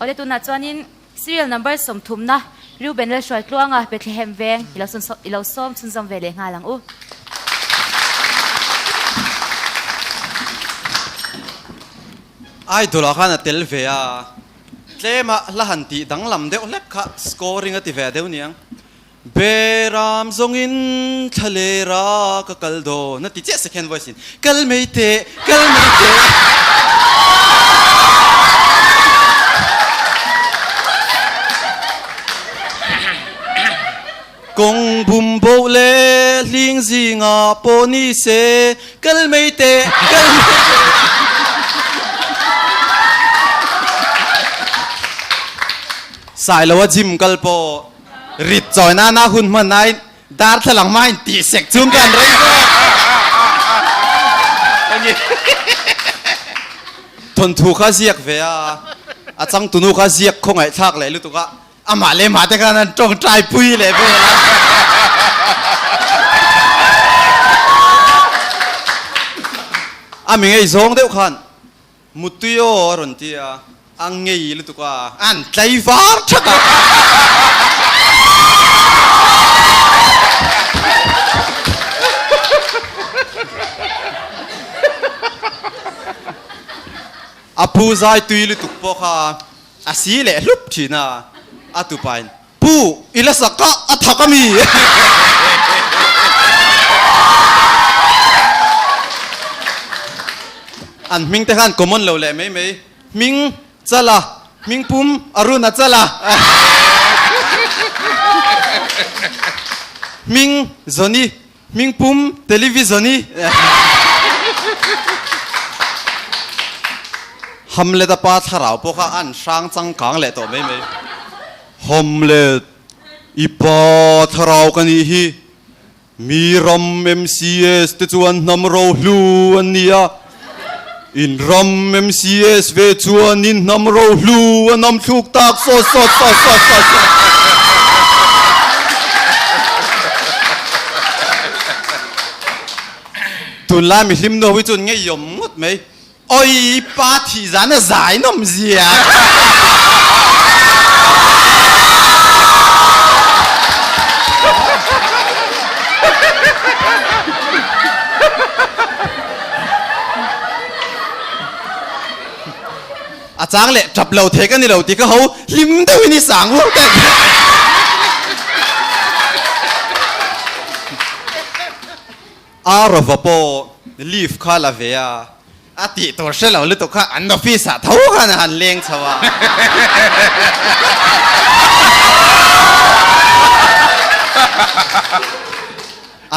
Awle tunah chuanin serial number sawmthumna Reuben Lalhruaitluanga Bethlehem veng i lo i lo sawm chhunzawm ve leh nghal ang u. Idol ah khan a tel ve a, tlema hla han tih danglam deuh hlek kha scoring a ti ve deuh niang. Beram zawngin thla lera ka kal dawn a ti chiah second voice in kal mai teh kal mai teh. Kawng bum boh leh hling zingah pawh ni se kal mai teh kal mai teh. Sailoa gym kal pawh Rit chawi nana hun hman nain darthlalang hmain tih sek chung kan rei zawk. Thawnthu kha ziak ve a, a changtunu kha ziak khawngaihthlak leh lutuk a, amah leh mah te khan an tawngtai pui leh vel a. A mi ngei zawng deuh khan Muttui aw a rawn ti a, a ngei lutuk a, an tlai var that a. A pu zai tui lutuk pawh kha a si leh hlup thin a, a tupain, Pu, i la sak a, a thak a mi? An hming te khan common lo leh mai mai. Hming Chala, hming pum Aruna Chala. Hming Johnny, hming pum Televisioni. Hamlet-a pa thlarau pawh kha an hrang changkang leh tawh mai mai. Hamlet, i pa thlarau ka nih hi. Mi ram MCS te chuan hnam rohlu an ni a, in ram MCS ve chuan in hnam rohlu a nam thluk tak sawt sawt sawt sawt sawt sawt. Tunlai mihlim nu ho hi chuan ngeiawm ngawt mai. Oi pa thih zan a zai nawm zia. A chang leh tap lo thei ka ni lo ti ka ho hlim deuhin i sang ur te. Arava pawh leave kha la ve a, a tih tur hre lo lutuk kha an office ah tho khan a han leng chho a.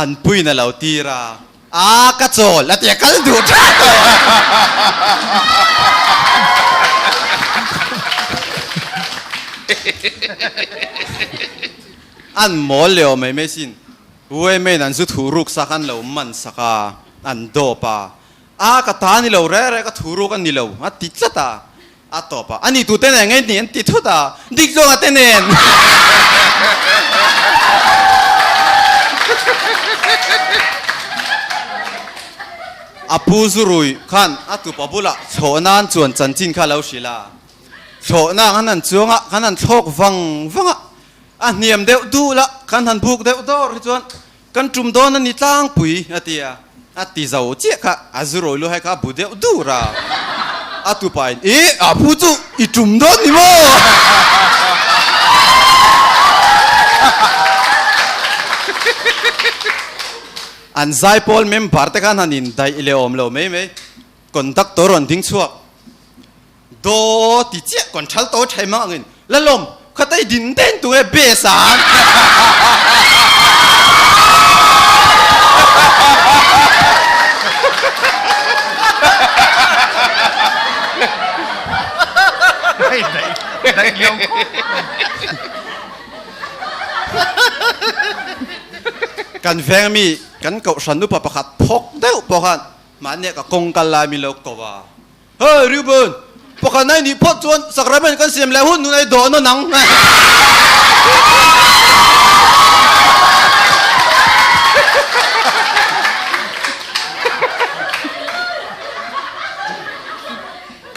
An puiin a lo tir a, a ka chawl a ti a kal duh tha tawh. An mawl leh awm mai mai sin. Women an zu thu ruk sak an lo man sak a, an dawp a, A ka ta ni lo reh reh ka thu ruk a ni lo a ti tlat a, a tawp a, a ni tute nen ngei ni an ti thut a, dik zawng a te nen. A pu zu rui khan a tupa bulah thlawh nan chuan chanchin kha a lo hrilh a, thlawhna khan an chuang a, khan an thlawk vang vang a, A hniam deuh duh la, kan han buk deuh dawr hi chuan kan tum dawn a ni tlangpui a ti a, a ti zo chiah kha a zu rawi lu hai kha a bu deuh dur a, a tupain I a pu chu i tum dawn ni maw? An zaipawl member te khan han indaih leh awm lo mai mai, conductor rawn ding chhuak. Daw ti chiah kon thal to thai mang angin lalawm khatai din den tu e be sang. Kan veng mi kan kohhran upa pakhat phawk deuh pawh khan mahni ka kawng kal lai min lo ko a. Hey Reuben, pakhat nai nih phawt chuan sacrament kan siam leh hun nun ai dawh nawn ang.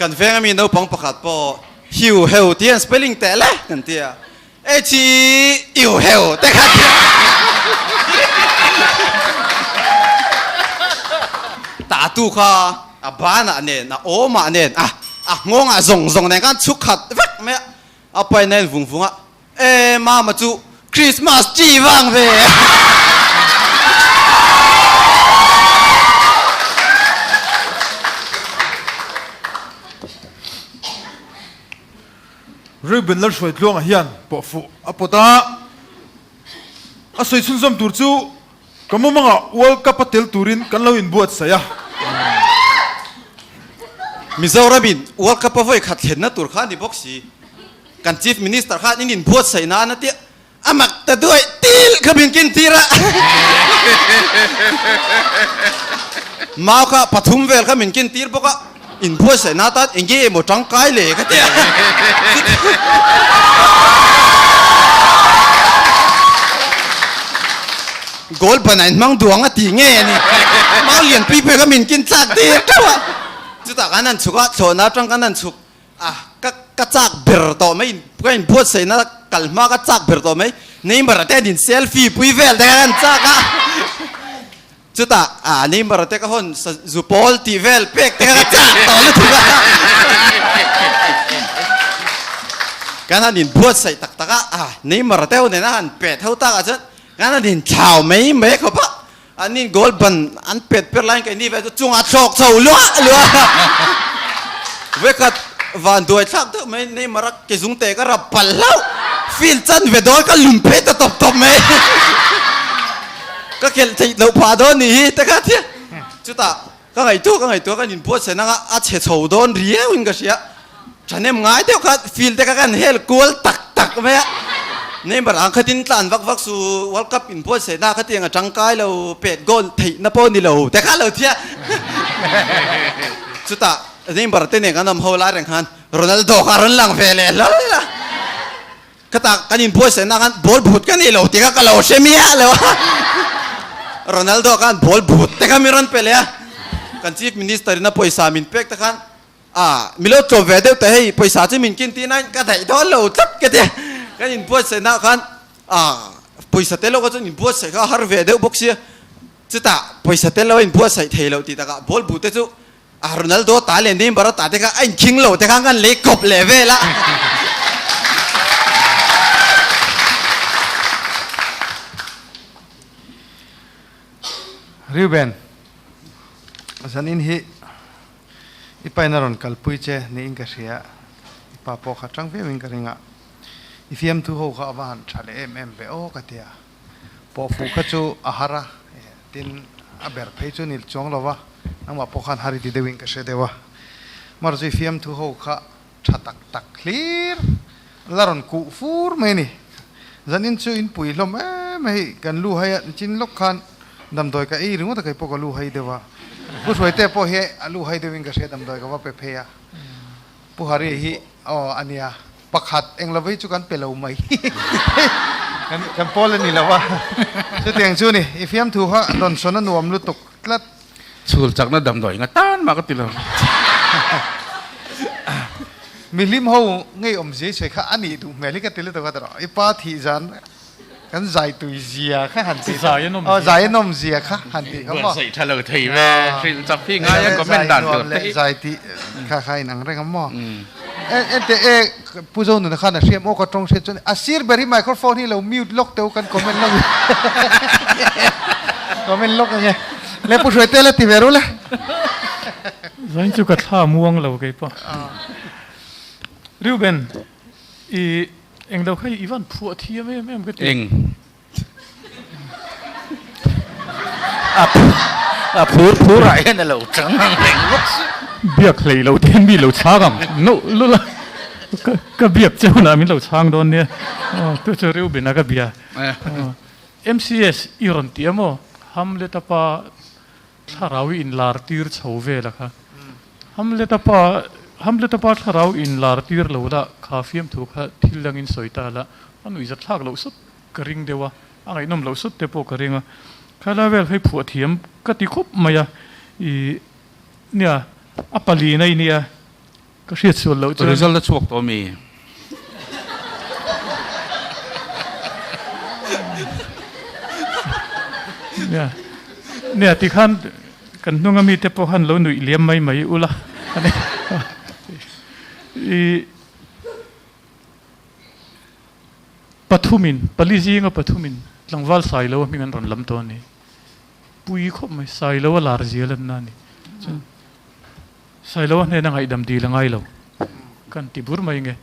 Kan veng ami naupang pakhat pawh Hiu heu tih an spelling teh le kan ti a, H E U heu te kha ti a. Tatu kha a banah nen, a awmah nen, a a nghawngah zawng zawng nen khan chhuk khat vek mai a, a paina in vung vung a, E mama chu Christmas tree vang ve. Reuben Lalhruaitluanga hian pawh fuh a pawt a, a sawi chhunzawm tur chu ka mumangah World Cup a tel turin kan lo inbuatsaih a. Mizoramin World Cup a vawi khat thlenna tur kha a ni bawk si. Kan Chief Minister khan in inbuatsaih nan a tia a mak ta duai til kha min kin tir a. Mau kha pathum vel kha min kin tir bawk a, inbuatsaih na tan eng nge emaw tangkai le ka tia. Goal ban a inhmang duang a ti nge a ni. Mau lian pui pui kha min kin tlak tir teuh a. Chutah khan an chhuk a, thlawhna atang khan an chhuk. A, ka ka chak ber tawh mai, ka inbuatsaihna kal hma ka chak ber tawh mai, Neymar-a te an in selfie pui vel te khan an chak a, chutah ah Neymar-a te ka hawn zu pawl tih vel pek te kha ka chak tawh lutuk a, kan han inbuatsaih tak tak a, ah Neymar-a te ho nena han pet ho takah chuan kan han inthlau mai mai khawp a. An in goal ban an pet per laiin keini ve chu chungah thlawk chho luah luah a. Vekhat van duai thlak deuh mai Neymar a ke zung te ka rap palh hlauh. Field chan ve dawn ka lum phei ta tawp tawp mai. Ka khelh theih loh phah dawn nih hi te kha tia. Chutah ka ngaihtuah ka ngaihtuah kan inbuatsaih nanga a chhe chho dawn riau in ka hria. Thahnem ngai deuh kha field te kha kan hel kual tak tak mai a, Neymar ang khatin tlan vak vak su World Cup in buatsaihna kha tiang a tangkai lo pet goal theihna pawh ni lo te kha lo thia. Chutah Neymar te nen kan awm ho lai reng khan Ronaldo kha a rawn lang ve leh hlawl a, Khata kan inbuatsaihna khan ball but ka nei lo tih kha ka lo hre miah lo a, Ronaldo khan ball but te kha min rawn pe leh a, kan Chief Minister in a pawisa min pek te khan A, mi lo tlawm ve deuh ta hei, pawisa chu min kin tih nain ka daih dawn lo tlat ka ti a. Kan inbuatsaih nah khan a, pawisa tel lo kha chuan inbuatsaih kha a har ve deuh bawk sia. Chutah pawisa tel lo a inbuatsaih thei loh tih takah ball bu te chu a Ronaldo ta leh Neymar a ta te kha a inkhing lo te khan kan lei kawp leh vel a. Reuben, zanin hi I pain a rawn kalpui che niin ka hria, i pa pawh kha tang viauin ka ring a, i fiamthu ho kha a va han tha leh em em ve aw ka ti a, pawhfuh kha chu a har a, tin a ber phei chu ni chuang lo va, nangmah pawh khan har i ti deuhin ka hre deuh a, mar chu i fiamthu ho kha tha tak tak hlir la rawn kuh fur mai a ni. Zanin chu in pui hlawm em hei kan lu hai a chin lawk khan damdawi ka ei ringawt a kei pawh ka lu hai deuh a. Pu Hruaite pawh hi a lu hai deuhin ka hria damdawi ka va pe phei a. Pu Hari hi aw a nia pakhat eng lova hi chu kan pe lo mai kan kan pawl a ni lo a. Chutiang chu ni i fiamthu kha dawnsawn a nuam lutuk tlat. Chhul chakna damdawi nga tan mah ka ti lo. Mihlim ho ngei awm zia i sawi kha a nih duh hmel hi ka ti lutuk a tawh. I pa thih zan kan zai tui zia kha han ti. Zai a nawm zia. Zai a nawm zia kha han ti kha maw. Buatsaih tha lo thei ve. Hrilh chak hi ngai a comment dan tur te hi. Zai tih kha kha inang reng a maw. Ente e Pu Zonuna khan a hriam aw ka tawng hriat chuan a sir ber hi microphone hi lo mute lawk teh u kan comment lawk comment lawk ange le Pu Hruaite la ti ve ru le. Zain chu ka thla muang lo kei pawh. Reuben i englo kha i van phuah thiam em em ka ti. Eng. A phur phur ah hian a lo chang ang reng bawk si. Biak hlei lo te hian mi lo chhang ang no lul a, ka biak che hunah min lo chhang dawn nia, chu chu Reuben a ka bia. MCS i rawn ti a maw? Hamlet a pa thlarau i inlar tir chho vel a kha. Hamlet a pa Hamlet a pa thlarau inlar tir lo la kha fiamthu kha thil dangin sawi ta la, a nuihzat thlak loh sawt. Ka ring deuh a, a ngaihnawm loh sawt te pawh ka ring a, khailai vel hei phuah thiam ka ti khawp mai a, ih nia a pali na i nia, Ka hriat sual loh chuan. Result a chhuak tawh ami? Nia, nia tikhan kan hnunga mite pawh khan lo nuih liam mai mai ula. I pathumin, pali zinga pathumin tlangval Sailo a hming an rawn lam tawh a ni. Pui khawp mai, Sailo a lar zial an na a ni. Chuan Sailo a hnena ngaihdam dil a ngai lo kan ti bur mai nge.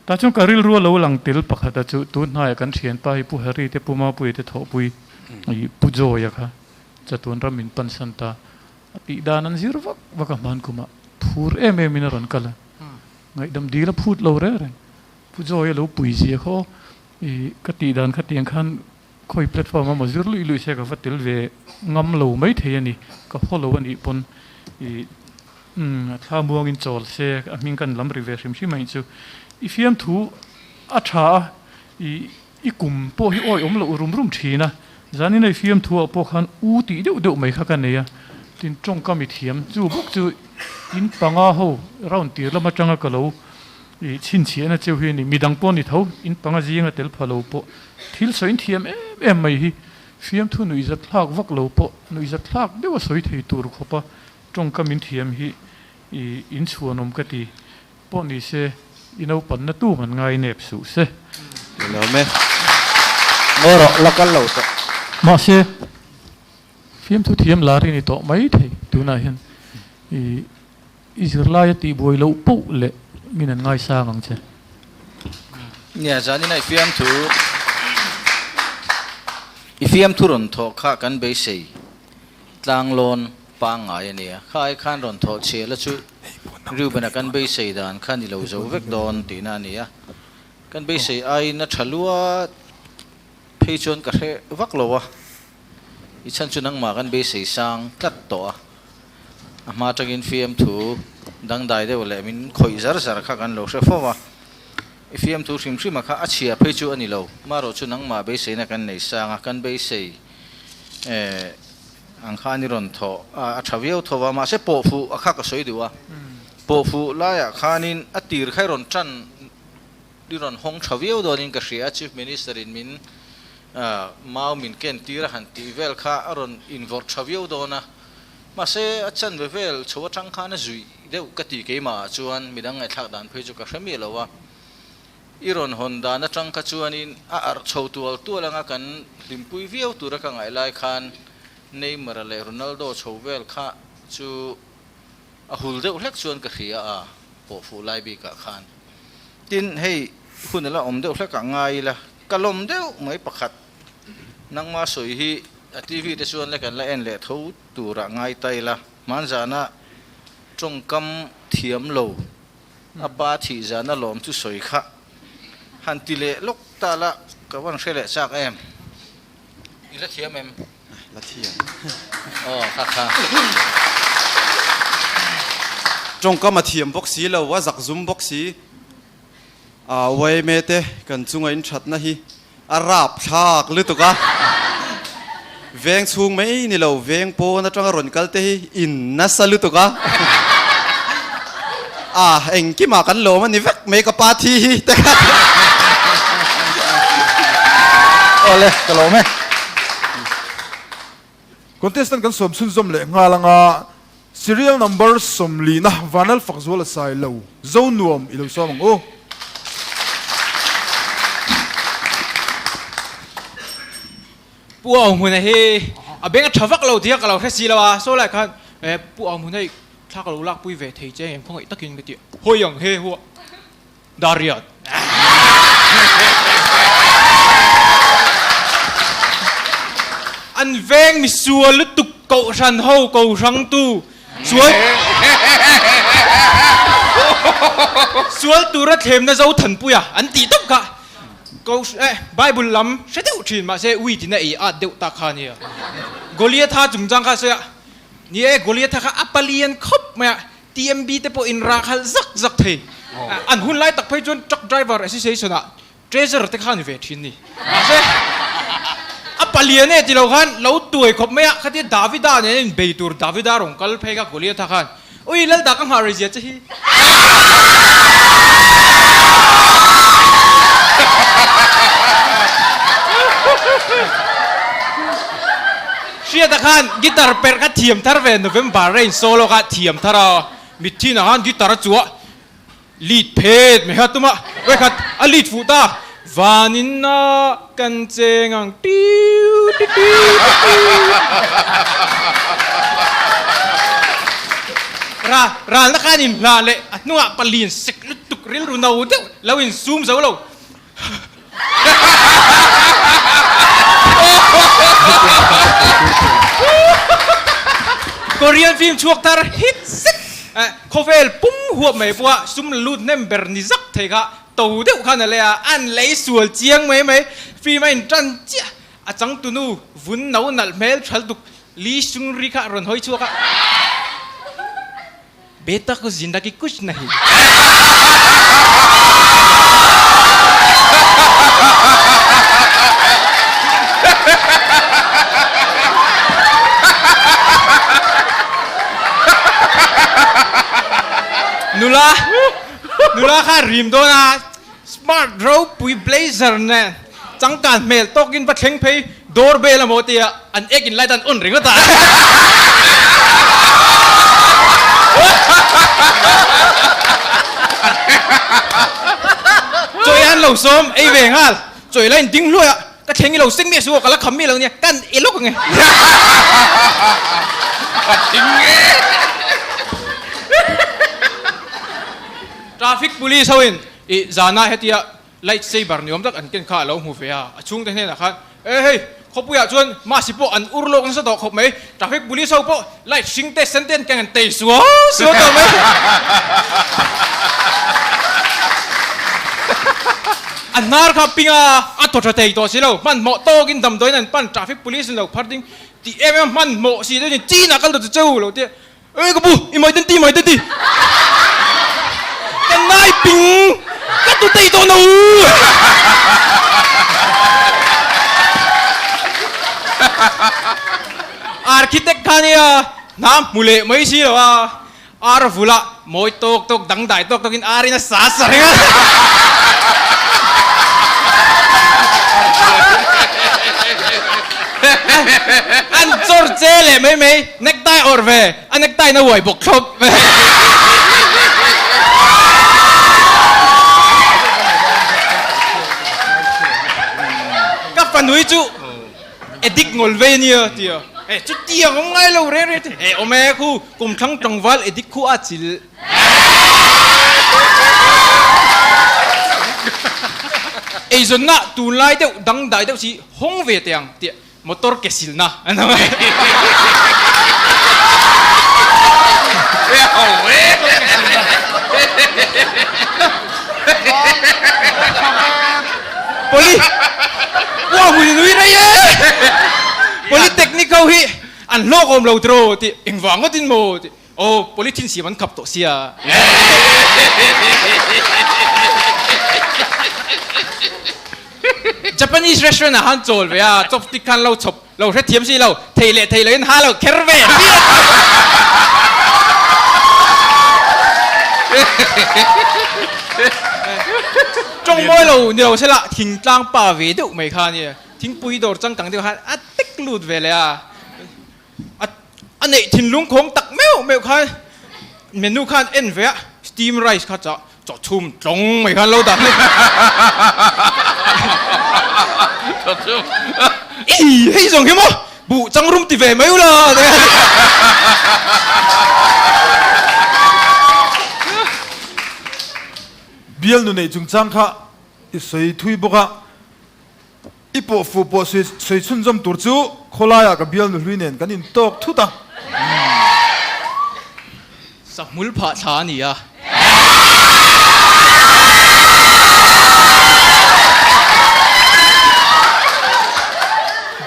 Tah chuan ka rilru a lo lang tel pakhat a chu tun hnaiah kan thianpa hi Pu Harry te Pu Mapuia te thawhpui ih Pu Joy-a kha chatuan ram min pansan ta a tih dan an zir vak vak a hman kumah phur em em in a rawn kal a. Ngaihdam dil a phut lo reng reng. Pu Joy-a lo pui zia kha aw ih ka tih dan kha tiang khan Khawi platform a maw zir luih luih se ka va tel ve ngam lo mai thei a ni. Ka haw lo a nih pawn i umm a thla muangin chawl se a hming kan lam ri ve hrim hrim a nih chu. I fiamthu a tha a, i i kum pawh hi awi awm loh rum rum thin a. Zanin a i fiamthu ah pawh khan u tih deuh deuh mai kha ka nei a. Tin tawngkam i thiam chu bawk chu in panga ho round tir lam atanga ka lo I chhinchhiahna cheu hi a ni. Midang pawh ni tho, in panga zinga tel pha lo pawh thil sawi in thiam em em mai hi fiamthu nuihzat thlak vak lo pawh nuihzat thlak deuh a sawi thei tur khawpa tawngkam in thiam hi i inchhuanawm ka ti pawh ni se i naupanna tu man ngai nep suh se. Ka lawm e. Ngaw rawh, la kal lo tawh. Mahse, fiamthu thiam lar i ni tawh mai thei tunah hian i. I zirlai a tihbuai loh poh leh min an ngaisang ang che. Nia, zanin a i fiamthu, i fiamthu rawn thawh kha kan beisei tlanglawn pangngai a nia. Kha ai khan rawn thawh chhiah la chu Reuben-a kan beisei dan kha ni lo zo vek dawn tihna a ni a. Kan beisei aiin a tha lua phei chuan ka hre vak lo a, i chhan chu nangmah kan beisei sang tlat tawh a. A hma atangin fiamthu dangdai deuh leh min khawih zar zar kha kan lo hre fo a, i fiamthu hrim hrima kha a chhia phei chu a ni lo. Marawh chu nangmah beiseina kan nei sang a, kan beisei eh ang khan i rawn thawh a, a tha viau tho a, mahse pawhfuh a kha ka sawi duh a, pawhfuh laiah khanin a tir kha i rawn tan i rawn hawng tha viau dawnin ka hria a, Chief Minister in min mau min ken tir a han tih vel kha a rawn invawrh tha viau dawn a. Mahse, a chanve vel chho atang khan a zuih deuh ka ti keimah ah chuan midang ngaihthlak dan phei chu ka hre miah lo a. I rawn hawn dan atang kha chuanin a arh chho tual tual anga kan hlimpui viau tura ka ngaih lai khan Neymar leh Ronaldo chho vel kha chu a hul deuh hlek chuan ka hria a, pawh fuh lai bikah khan. Tin, hei hun a la awm deuh hlekah ngai ila ka lawm deuh mai pakhat. Nangma sawi hi a TV te chuan le kan la en leh tho turah ngai ta ila, hmanzana tawngkam thiam lo a pa thih zana lawm chu sawi kha han ti leh lawk ta la ka van hre leh chak em? I la thiam em? La thiam. Aw kha kha. Tawngkam a thiam bawk si lo, a zakzum bawk si. A yma te kan chunga inthatna hi A rap thlak lutuk a, veng chhung mai ni lo veng pawn atanga rawn kal te hi in nasa lutuk a, a engkimah kan lawm a ni vek mai ka pa thi hi te kha. Awle, ka lawm e. Contestant kan sawm chhunzawm leh nghal anga Serial number 40 na Vanal Fakzual a sai lo, Zo nuam i lo sawm ang u. Pu Auhmuna hi a beng a tha vak lo tih a ka lo hre si lo a, saw lai khan Pu Auhmuna hi thla ka lo lak pui ve thei che engem khawngaih takin ka ti a, hawi ang he hu a. Dariat. An veng misual lutuk kohhran ho ko hrangtu sual sual tura thlemna zo thanpuia an tih tawp kha ko eh Bible lam hre deuh thin mahse weed in a ei at deuh tak kha ania. Goliatha chungchang kha a sawi a, ni e Goliatha kha a palian khawp mai a, TMB te pawh in rak halh zak zak thei. An hun lai tak phei chuan Truck Driver Association ah Treasurer te kha ni ve thin ni. Mahse a palian e ti lo khan lo tuai khawp mai a, khatia Davida nen in bei tur Davida rawn kal phei kha Goliatha khan, Ui Lalda ka nghah rei zia che hi. Hriata khan guitar perh kha thiam thar ve November Rain solo kha thiam thar a, mitthi na khan guitar a chuah lead phet mai kha tuma vawikhat a lead fuh ta Vanin a kan cheng ang tiu ti tiu ti tiu. Ra ralna khan in hla leh a hnungah palian sek lutuk rilru no deuh lo in sum zo lo. Korean film chhuak thar hit zet khawvel pum huap mai pawha sum la lut hnem ber ni zak thei kha to deuh khan a lei a, an lei sual chiang mai mai. Film a in tan chiah a changtunu vun no nalh hmel thal tuk Lee Seung Ri kha a rawn hawi chhuak a. Beta ko zindagi kuch nahi. Nula nula kha rim dawn a smart ropui blazer nen changkan hmel tawkin va thleng phei doorbell emaw tia An ek in light an on ringawt a. Chawi an lo sawm ei ve nghal. Chawi la in ding hluai a, ka thleng i lo seng miah suh aw, ka la kham miah lo nia, ka an e lawk ang e. Traffic police ho in i zana hetia Light saber ni awm tak an ken kha a lo hmu ve a, a chhungte hnenah khan, E hei, khawpuiah chuan Masi pawh an ur lawk nasa tawh khawp mai, traffic police ho pawh light hring te sen te an keng an tei suau suau tawh mai. A hnar kha ping a, a thaw tha thei tawh si lo, hmanhmawh tawkin damdawiin an pan, traffic police in lo phar ding tih em em a hmanhmawh si deuhin chin ah kal ta chu cheu lo tia. Ê ka pu, i mai ten ti, mai ten ti. Ka nai ping, ka tu tei tawh no. Architect kha nia, hna hmu leh mai si lo a, ar vula mawi tawk tawk dangdai tawk tawkin ar in a sa sa reng a. An chawr che leh mai mai. Necktie awrh ve, a necktie na uai bawk thlawp. Ka fanui chu addict ngawl vei ania tia. He chutiang awm ngai lo reng reng he awm e khu kum thlang tlangval addict khu a chil. Eizawnna tunlai deuh dangdai deuh si hawng ve teh ang tia. Motor ke silna an awm e. Poli Ua hmui nui rei e. Polytechnic ho hi an hlawk awm lo tiraw tih engvang ngawtin maw tih aw polythene siam an khap tawh sia. Japanese restaurant ah khan chawl ve a, chopstick khan lo chhawp lo hrethiam si lo, thei leh thei loin ha lo kher ve Tawng mawi lo ni lo sela thingtlang pa ve deuh mai kha ania, thingpui dawr changkang deuh khan a tek lut ve leh a, a neih thinlung khawng tak meuh meuh khan menu khan en ve a, steam rice kha chah Chaw chhum tlawng mai khan lo dah hle. Chaw chhum. Ei, hei zawng hi maw? Buh chang rum ti ve mai ula. Bial nu neih chungchang kha i sawi thui bawk a, i pawh fuh pawh sawi chhunzawm tur chu khawlaiah ka bial nu hlui nen kan intawk thut a. Sahmul phah thla a ni a.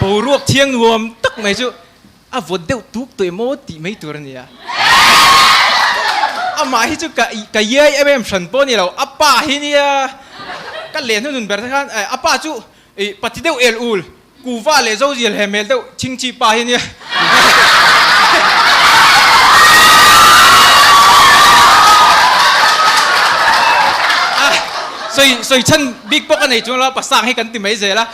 Boruak thiang nuam tak mai chu a vawt deuh tuk tawh emaw tih mai tur a ni a. Amah hi chu ka ka iai em em hran pawh a ni lo, a pa hi nia ka len hnunun ber te khan a pa chu ih pati deuh el ul Kuva leh Zozial he hmel deuh chingchi pa hi nia. Sawi sawi chhan bik pawh ka nei chuang lo a, pasang hi kan ti mai zel a.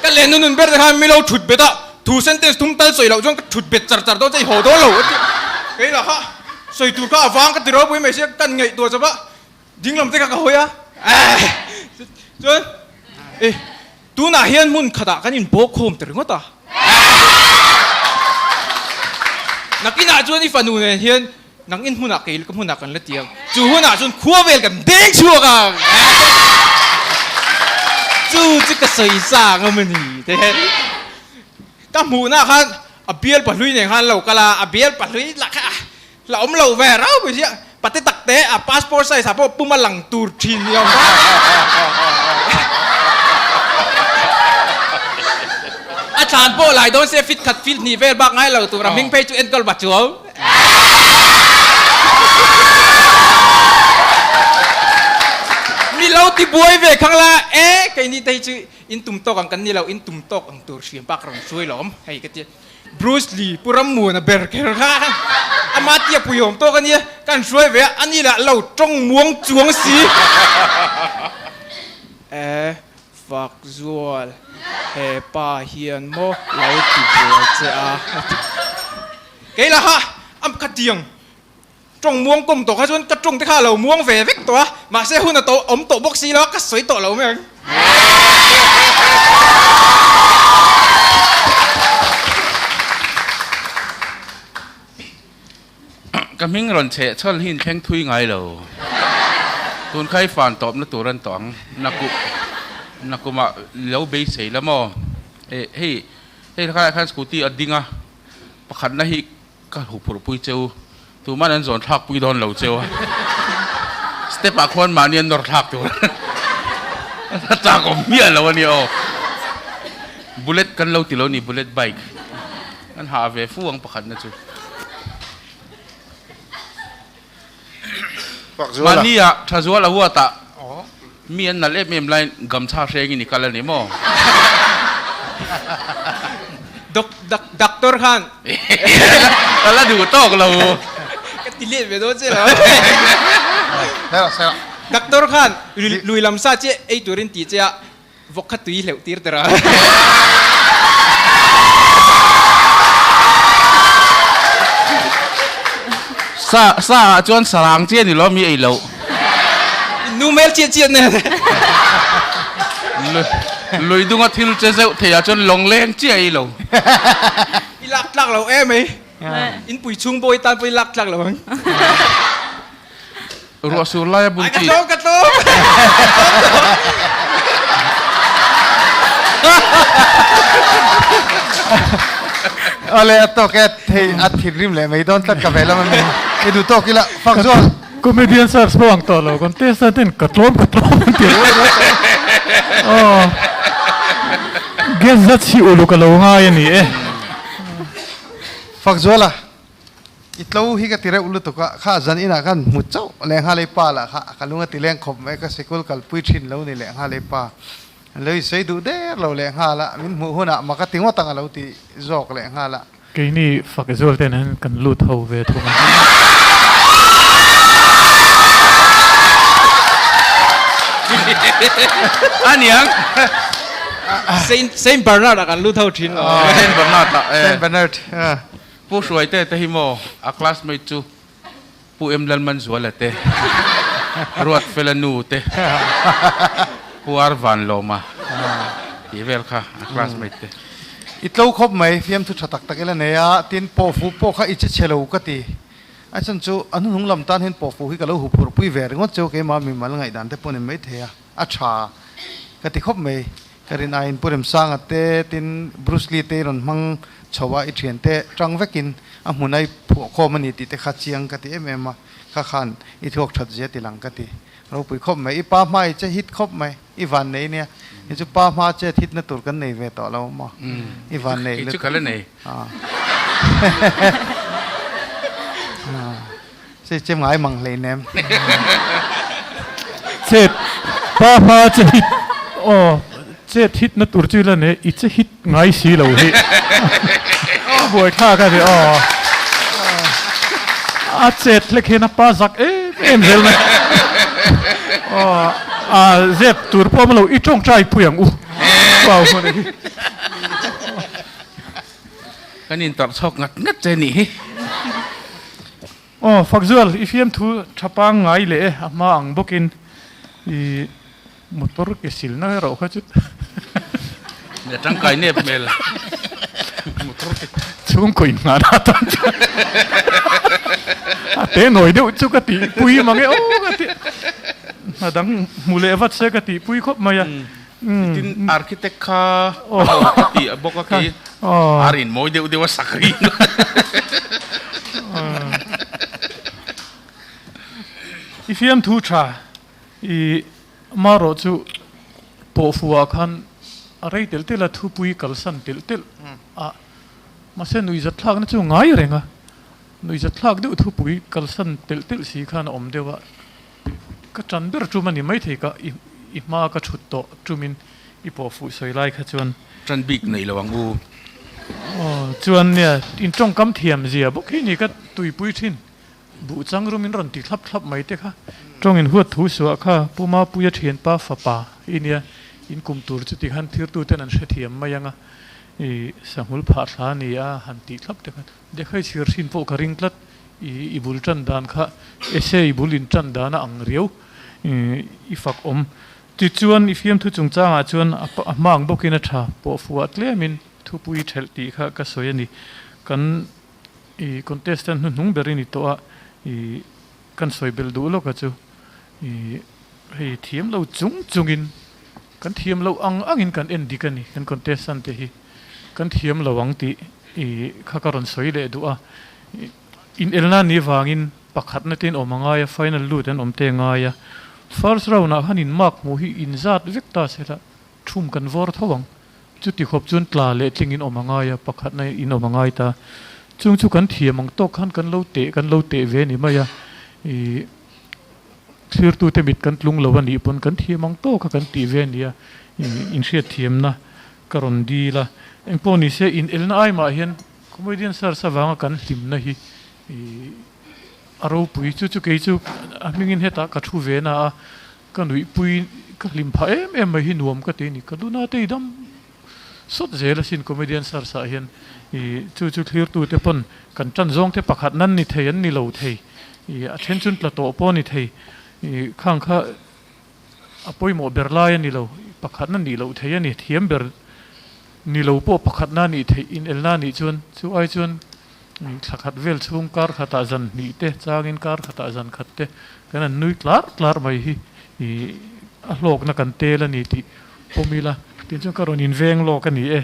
Ka len nu nun ber te khan mi lo thut bet a, thu sentence thum tal sawi loh chuan ka thut bet char char dawn che i haw dawn lo a ti. Kei lah kha sawi tur kha a vang ka ti ropui mai sia, kan ngaihtuah chawp a, ding lam te kha ka hawi a. Chuan e tunah hian hmun khatah kan inbawk khawm ta ringawt a. Nakinah chuan i fanu nen hian nang in hmunah kei ka hmunah kan la ti ang. Chu hunah chuan khua vel kan deng chhuak ang. Chu chu ka sawi chang a mawni te. Ka hmuhnah khan a bial pahlui nen khan lo kal a, a bial pahlui lah kha La awm lo ve rau mai sia, pate tak te a passport size ah pawh pum a lang tur thin ni awm kha. A thlan pawh lai dawn sia fit khat fit hnih vel bak ngai lo tur a hming phei chu enkawl va chuau. Mi lo ti buai ve khang la e keini te hi chu in tum tawk ang kan ni lo in tum tawk ang tur hriam bak rawn hruai lawm hei ka ti. Bruce Lee Pu Rammuana ber kher kha ama tia puiawm tawk a nia, kan hruai ve a, ani lah lo tawng muang chuang si. E, fak zual, he pa hian maw lo ti buai che a. Kei lah ha, am kha tiang tawng muang kawm tawh kha chuan ka tawng te kha a lo muang ve vek tawh a, mahse hun a to awm tawh bawk si lo a, ka sawi tawh lo mai ang. Ka hming rawn cheh chhawl hi inthleng thui ngai lo. Tun kha i fan tawpna tur an tawh ang. Nakum nakumah lo beisei la maw? Eh hei hei khalaiah khan scooty a ding a, pakhatna hi Ka huphurh pui cheu, tuman an zawn thlak pui dawn lo cheu a, step ah khuan mahni an nawr thlak tur a chak awm miah lo a nia aw. Bullet kan lo ti lo ni, bullet bike an hah ve fu ang pakhatna chu. Mahni ah Thazual a huat ah mi an nalh em em laiin gamchha hrengin i kal a ni maw? Dok dak doctor khan. Ka la duh tawk lo. Ka ti let ve dawn che lo. Doctor khan lui lam sa che ei turin ti che a vawk kha tui hleuh tir tir a. Sa sa ah chuan sarang chiah ni lo mi ei loh. Nu hmel chiah chiah nen. Lui dunga thil che zeuh thei ah chuan lawng leng chiah ei lo. I lak tlak lo em ei. In pui chhung bawi tan pawh i lak tlak lo ang. Ruah sur lai a bun chi. Ka tlawm ka tlawm. Awle a tawk e thei a thinrim leh mai dawn tlat ka ve lam ami i duh tawk ila fak zual. Comedian search pawh ang tawh lo contestant ten ka tlawm ka tlawm an ti ruai ruai aw guest zat hi uluk a lo ngai a ni e. Fak zuala I tlo hi ka ti reuh lutuk a, kha zan inah khan hmu chauh lehnghalei pa lah kha ka lung a ti leng khawp mai, ka sikul kalpui thin lo ni lehnghalei pa lo i sawi duh der lo lehnghal a, min hmuh hunah mak a ti ngawt ang a lo ti zawk lehnghal a. Keini fak zual ten hian kan lut ho ve thung a. Aniang. Saint Bernard ah kan lut ho thin lo. Saint Bernard ah e. Saint Bernard. Pu Hruaite te hi maw a classmate chu Pu Em Lalmanzuala te, Ruatfela nu te, Pu Ar Vanlawma tih vel kha a classmate te. I tlo khawp mai, fiamthu tha tak tak ila nei a, tin pawhfu pawh kha i che chhe lo ka ti. A chhan chu a hnuhnung lam tan hian pawhfu hi ka lo huphurh pui ve ringawt cheu keimah mimal ngaihdan te pawh ni mai thei a, a tha ka ti khawp mai. Ka rin aiin Pu Remsanga te tin Bruce Lee te i rawn hmang chho a, i thian te tang vekin a hmun a i phuah khawm a ni tih te kha chiang ka ti em em a, kha khan i thluak that zia ti lang ka ti. Ropui khawp mai, i pa hma i che hit khawp mai, i van nei nia, i chu pa hma chet hit na tur kan nei ve tawh lo maw, i van nei lutuk. Kei chu ka la nei. Che che ngai mang hlei nem. Chet pa hma che hit aw chet hit na tur chu ila ne i che hit ngai si lo hi a buai thlak a ni aw. A chet hlek hian a pa zak em em zel mai. Aw a zep tur pawh a awm lo, i tawngtai pui ang u. Pau hmun hi. Kan intawrh chhawk ngat ngat che nih hi. Aw Fakzual, i fiamthu tha pangngai leh e, a hma ang bawkin i motor ke silna erawh kha chu. Nia tangkai nep hmel motor ke. Chhungkaw inngahna atan chuan a te nawi deuh chu ka tihpui mang e aw ka ti. Hna dang hmu leh vat se ka tihpui khawp mai a. Tin architect kha a ho ka ti a bawk a kei ar in mawi deuh deuh a sak ri I fiamthu tha i marawh chu pawhfuh ah khan a rei telh telh a thupui kalsan telh telh a mahse nuihzatthlakna chu ngai reng a nuihzatthlak deuh thupui kalsan telh telh si khan a awm deuh a. Ka ṭan ber ṭum a ni maithei ka i hma ka ṭhut tawh ṭumin i pawh fuh sawi lai kha chuan. Ṭan bik nei lo ang u. Aw chuan nia in ṭawngkam thiam zia bawk hi ni ka tuipui ṭhin. Buh chang rum in rawn ti thlap thlap mai te kha. Ṭawng in huat thu suah kha Pu Mapuia ṭhianpa fapa i nia in kum tur chu ti khan thirtu ten an hrethiam mai ang a i sahmul phah thla ni a han tih thlap te khan Dekhai chhir hrin pawh ka ring tlat. I bul tan dan kha essay bul in tan dan a ang riau i fak awm. Tichuan i fiamthu chungchangah chuan a hma ang bawkin a tha pawh fuh tlemin thupui thelh tih kha ka sawi a ni. Kan i contestant hnuhnung ber i ni tawh a, i kan sawi belh duh lawk a chu i hei thiam lo chung chungin kan thiam loh ang angin kan en dik a ni kan contestant te hi. Kan thiam lo ang tih i kha ka rawn sawi leh duh a. Inelna ni vangin pakhatna te in awm a ngai a, final lut an awm te a ngai a. First round ah khan in mark hmuh hi in zat vek ta se la, thum kan vawr tho ang. Chuti khawp chuan tla leh tling in awm a ngai a, pakhatna in awm a ngai ta. Chung chu kan thiam ang tawk khan kan lo teh kan lo teh ve ni mai a. I thlirtute mit kan tlung lo a nih pawn kan thiam ang tawk kha kan tih ve a ni a, inhriatthiamna Ka rawn dil a, engpawh ni se inelna ai mah hian comedian search avanga kan hlimna hi a ropui. Chu chu kei chu a hmingin hetah ka thu ve na a, ka nuihpui ka hlim phah em em mai hi nuam ka ti a ni. Ka luna te i dam sawt zel asin comedian search ah hian chu chu thlirtute pawn kan tan zawng te pakhat nan ni thei an ni lo thei, a then chun tla tawh pawh a ni thei khang kha. A pawimawh ber lai a ni lo, pakhatna nih loh theih a ni, thiam ber ni lo pawh pakhatna nih theih inelna a nih chuan chu ai chuan thla khat vel chhung kar khatah zan hnih te changin kar khatah zan khat te kan han nui tlar tlar mai hi ih a hlawkna kan tel a ni tih pawm ila tin chuan ka rawn inveng lawk a ni e.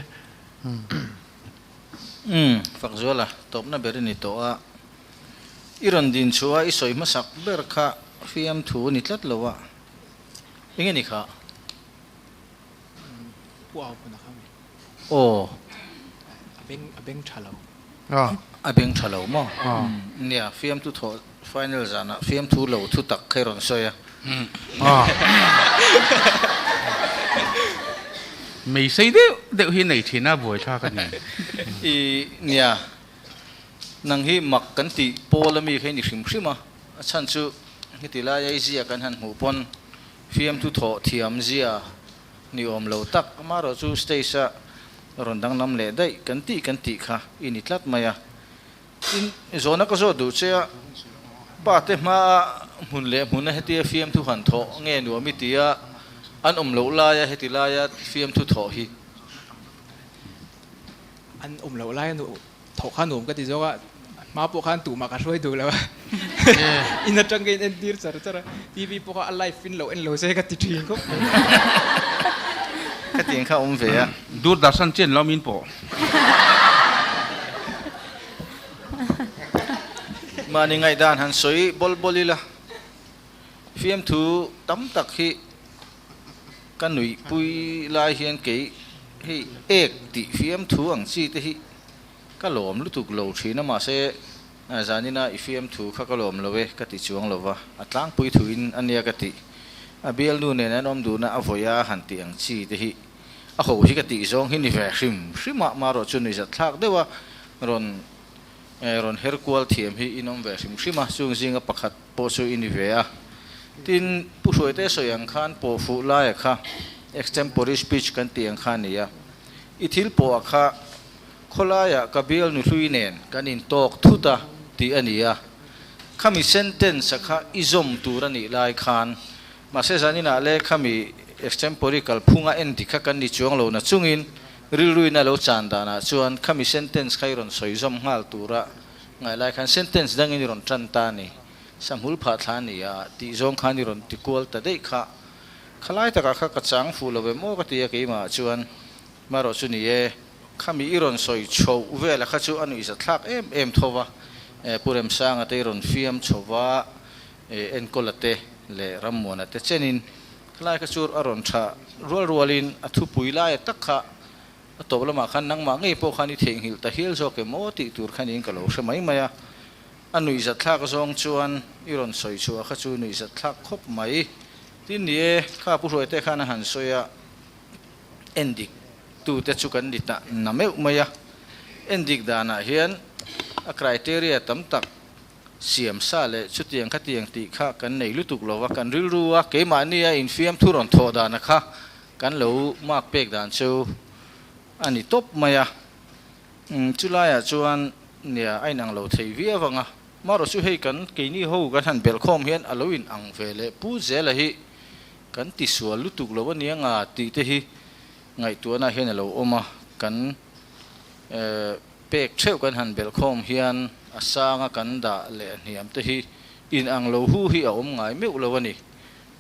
Umm, Fakzuala, tawpna ber i ni tawh a. I rawn din chhuah a i sawi hmasak ber kha fiamthu ni tlat lo a, enge ni kha? Pu au hmun a kha mi. Aw. A beng a beng tha lo. A beng tha lo maw? Nia, fiamthu thawh final zanah fiamthu lo thu tak kha i rawn sawi a. Mei sei deuh deuh hi nei thin a buaithlak a ni. I nia. Nang hi mak kan tih pawl ami kha i ni hrim hrim a, a chhan chu heti laia i zia kan han hmuh pawn fiamthu thawh thiam zia ni awm lo tak amaherawh chu stage a rawn danglam leh daih kan tih kan tih kha i ni tlat mai a. Tin, zawhna ka zawt duh che a, pa te hmaa hmun leh hmuna hetia fiamthu han thawh nge nuam i tia an awm loh laia heti laia fiamthu thawh hi. An awm loh laia Thawh kha nuam ka ti zawk a, hma pawh khan tumah ka hruai duh lo a, in atang ka in entir char char a, TV pawh kha a live in lo en lo se ka ti thin khawp mai. Ka tiang kha awm ve a. Doordarshan chen lo min pawh. Mahni ngaihdan han sawi bawl bawl ila, fiamthu tam tak hi ka nuihpui lai hian kei hei ek tih fiamthu ang chi te hi ka lawm lutuk lo thin a, mahse zanina i fiamthu kha ka lawm lo e ka ti chuang lo va, a tlangpui thuin a nia ka tih. A bialnu nen an awm duhna a vawi a han tih ang chi te hi a ho hi ka tih zawng hi ni ve hrim hrim a, marawh chu nuihzat thlak deuh a rawn. Rawn her kual thiam hi in awm ve hrim hrim a, chung zinga pakhat pawh chu i ni ve a. Tin, Pu Hruaite sawi ang khan pawh fuh laia kha extempore speech kan tih ang kha a ni a. I thil pawh a kha khawlaiah ka bial nuhlui nen kan intawk thut a tih a ni a. Khami sentence a kha i zawm tur a nih lai khan mahse zaninah le khami extempore kalphunga en dik kha kan ni chuang lo na chungin Rilruina lo chan danah chuan khami sentence kha i rawn sawi zawm nghal tura ngai lai khan sentence dangin i rawn tan ta a ni. Sahmul phah thla a ni a tih zawng khan i rawn ti kual ta daih kha. Khalai takah kha ka chang fuh lo em aw ka ti a keimah chuan marawh chu ni e, khami i rawn sawi chhoh vela kha chu a nuihza thlak em em tho va, Pu Remsanga te i rawn fiam chho va, Enkawla te leh Rammuana te chenin Khalai kha chu a rawn tha rual rualin a thupui laia tak kha a tawp lamah khan nangmah ngei pawh khan i theihnghilh ta hial zawk em aw tih tur khan in ka lo hre mai mai a. A nuihzat thlak zawng chuan i rawn sawi chhuah kha chu nuihzat thlak khawp mai. Tin ni e, kha Pu Hruaite khan a han sawi a, endik tute chu kan ni ta na meuh mai a. Endik danah hian a criteria tam tak Siam sa leh chutiang khatiang tih kha kan nei lutuk lo va, kan rilru a, keimahnia infiam thu rawn thawh dana kha kan lo mark pek dan chu a ni tawp mai a. Umm chulaiah chuan nia a inang lo thei viau ang a, marawh chu hei kan keini ho kan han belhkhawm hian a lo inang ve leh Pu Zela hi kan tisual lutuk lo a nia nga tih te hi ngaihtuahna hian a lo awm a, kan eh. Pek theuh kan han belhkhawm hian a sanga kan dah leh a hniam te hi in ang lo hu hi a awm ngai meuh lo a ni.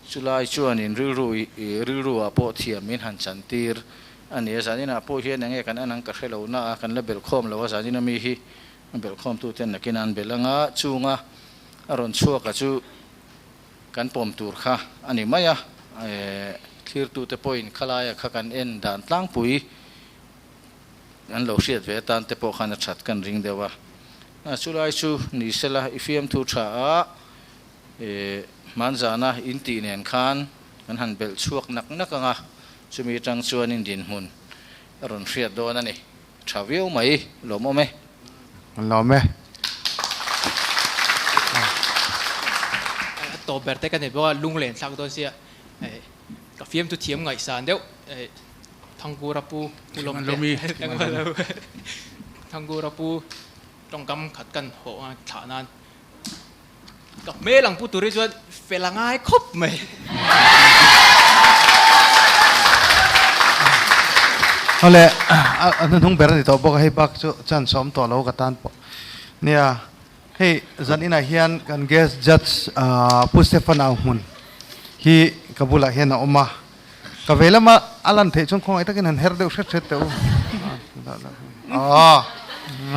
Chulai chuanin rilru rilru ah pawh thiam min han chan tir a ni a, zaninah pawh hian enge kan an ang ka hre lo na a, kan la belhkhawm lo a, zanin ami hi a belhkhawm tu ten nakin an belh anga chunga a rawn chhuak a chu kan pawm tur kha a ni mai a, thlirtute pawhin khalaia kha kan en dan tlangpui An lo hriat ve atan te pawh khan a that kan ring deuh a. Chulai chu ni sela i fiamthu tha a, hmanzana in tih nen khan kan han belh chhuak nak nak ang a, chumi atang chuan in dinhmun a rawn hriat dawn a ni. Tha viau mai, lawmawm e. Lawm e. A tawp ber te ka nei bawk a, lunglen thlak dawn sia. Ka fiamthu thiam ngaihsan deuh. Thangkura pu Pu Lawmte Thangkura pu tawngkam khat kan hawh a thlah nan ka hmel ang pu tur hi chuan fel a ngai khawp mai. Awle a hnuhnung ber a ni tawh bawk a hei bak chu chance a awm tawh lo ka tan pawh nia hei zan inah hian kan guest judge Pu Stephen Auhmun hi ka bulah hian a awm a. Ka ve lama a lan theih chuan khawngaih takin han her deuh hret hret teh u. Aw.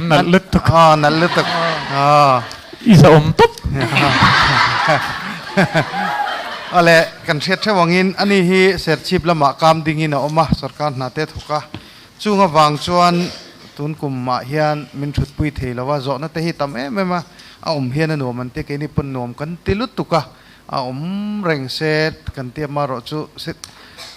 Nalh lutuk. Aw, nalh lutuk. Aw. I zahawm tawp. Awle, kan hriat theuh angin ani hi Serchhip lamah kam dingin a awm a, sorkar hna te a thawk a. Chung avang chuan tun kumah hian min thutpui thei lo a, zawhna te hi tam em em a, a awm hian a nuam an tia, keini pawn nuam kan ti lutuk a. A awm reng se kan tia marawh chu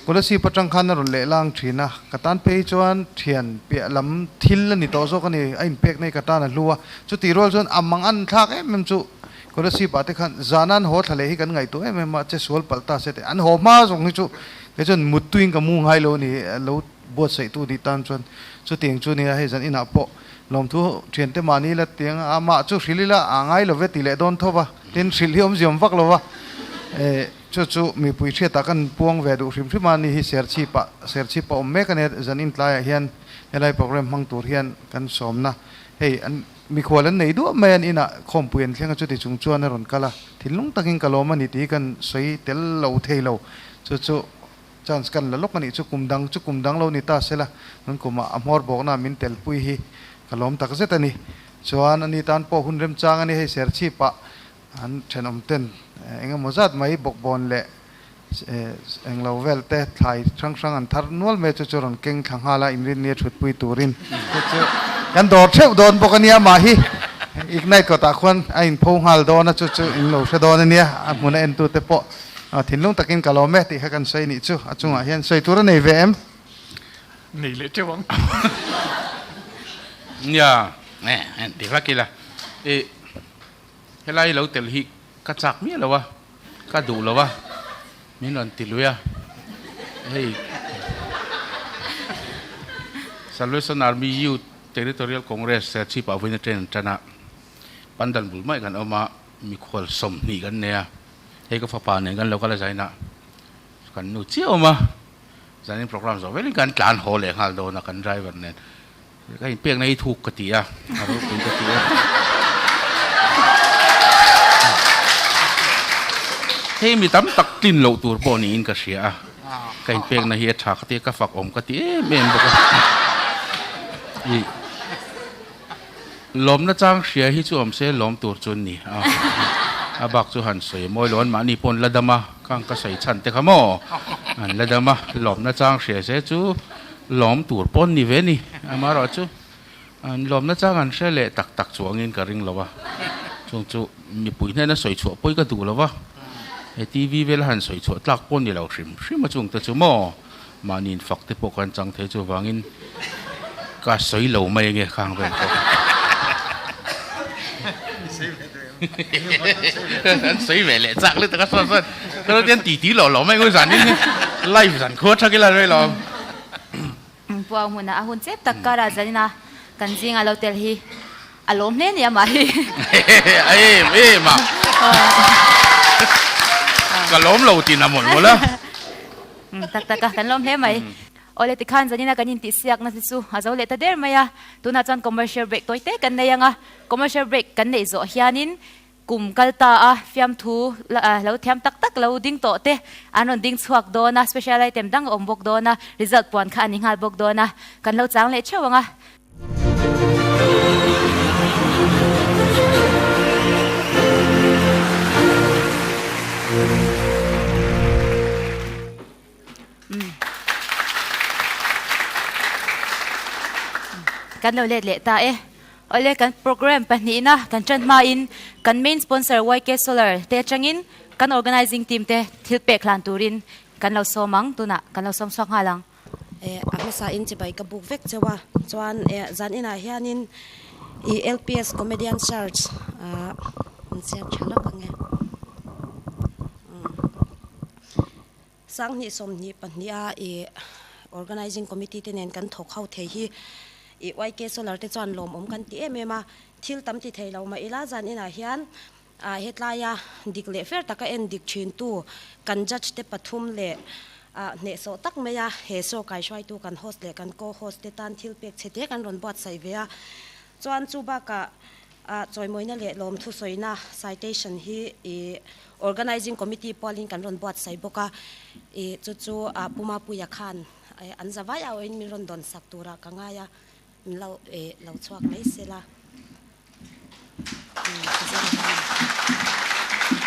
Kolasib atang khan a rawn leh lang thin a, ka tan phei chuan thian piah lam thil a ni tawh zawk a ni, a inpek na hi ka tan a hlu a, chutih rual chuan a mang an thlak em em chu Kolasib ah te khan zana an haw thla leh hi kan ngaihtuah em em a, che sual palh ta se teh an haw hma zawng hi chu kei chuan muttuiin ka mu ngai lo a ni, lo buatsaihtu nih tan chuan chutiang chu nia hei zan inah pawh Lawmthu thiante mahni la tiang a, amah chu hrilh ila a ngai lo ve ti leh dawn tho va, tin hrilh hi awmziam vak lo va, eh chu chu mipui hriatah kan puang ve duh hrim hrim a ni hi Serchhip-ah, Serchhip a awm mek a nia, zan intlaiah hian helai program hmang tur hian kan sawmna hei an mikhual an nei duah mai a, an inah khawmpui an thleng a chuti chung chuan a rawn kal a, thinlung takin ka lawm a ni tih hi kan sawi tel lo thei lo, chu chu. Chance kan la lawk a nih chu kum dang chu kum dang lo ni ta sela kan kumah a hmawr bawkna min telpui hi ka lawm tak zet a ni. Chuan ani tan pawh hun remchang a ni hei Serchhip-ah an thenawm ten eng emaw zat mai bawkbawn leh eng lo vel te thlai hrang hrang an thar nual mai chu chu rawn keng thla nghal a inrinni a thutpui turin chu chu kan dawr theuh dawn bawk a nia mah hi Ignite kawtah khuan a inpho nghal dawn a chu chu in lo hre dawn a nia a hmuna entute pawh Thinlung takin ka lawm e tih kha kan sawi nih chu a chungah hian sawi tur a nei ve em? Nei leh teuh ang. Nia, ti vak ila. E helai lo tel hi ka chak miah lo a, ka duh lo a, min rawn ti lui a. Hei Salvation Army Youth Territorial Congress chhipah vawiin aṭen an ṭan a, pandal bul mai kan awm a, mikhual 20 kan nei a, hei ka fapa nen kan lo kal a zainah kan nu chiah awm a, zanin programme zawh velin kan tlan haw leh nghal dawn a kan driver nen. Ka inpekna hi thuk ka ti a, a ropui ka ti a. Hei mi tam tak tlin loh tur pawh niin ka hria a, ka inpekna hi a tha ka ti a, ka fak awm ka ti em em bawk a. I lawmna chang hria hi chu awm se lawm tur chu an ni a, a bak chu han sawi mawi lo an mahni pawh an la dam a, khang ka sawi chhan te kha maw an la dam a, lawmna chang hria se chu Lawm tur pawn ni ve ni. Amaherawhchu an lawmna chang an hre leh tak tak chuangin ka ring lo a, chung chu mipui hnena sawi chhuah pawi ka duh lo va, he TV vela han sawi chhuah tlak pawh ni lo hrim hrim a chungte chu maw mahni infak te pawh kan chang thei chuvangin ka sawi lo mai ange khang vel pawh. An sawi ve leh chak lutuk a sawn sawn ka lo tian titi lo lo mai ngu zan in live zan khua thak ila rei lo. Puau hmunah a hun chep tak karah zanina kan zinga lo tel hi a lawm hle ni amah hi. A em em a. Ka lawm lo tin a mawlh mawlh a. Tak tak a kan lawm hle mai. Awle tikhan zanina kan intihsiakna te chu a zo leh ta der mai a, tunah chuan commercial break tawi te kan nei ang a, commercial break kan neih zawh hianin kum kal ta a fiamthu lo thiam tak tak lo ding tawh te an rawn ding chhuak dawn a, special item dang a awm bawk dawn a, result puan kha a ni nghal bawk dawn a, kan lo chang leh theuh ang a. Kan lo let leh ta e. Awle kan program pahnihna kan tan hmain kan main sponsor YK Solar te atangin kan organizing team te thil pek hlan turin kan lo sawm ang tunah kan lo sawm chhuak nghal ang. E a hmasa in chibai ka buk vek cheu a chuan e zan inah hianin i LPS Comedian Search ah an siam tha lawk ang e. 2022 a i Organizing Committee te nen kan thawk ho thei hi i YK Solar te chuan lawmawm kan ti em em a, thil tam ti thei lo mah ila zan inah hian ah hetlaia dik leh fer taka en dik thin tu kan judge te pathum leh ah hnehsawh tak mai a he show kaihruaitu kan host leh kan co-host te tan thil pek chhe te kan rawn buatsaih ve a, chuan chu bakah ah chawimawina leh lawmthu sawina citation hi i Organizing Committee pualin kan rawn buatsaih bawk a, ih chu chu ah Pu Mapuia khan an za vai au in min rawn dawn sak turah ka ngai a, min lo ih lo chhuak mai se la.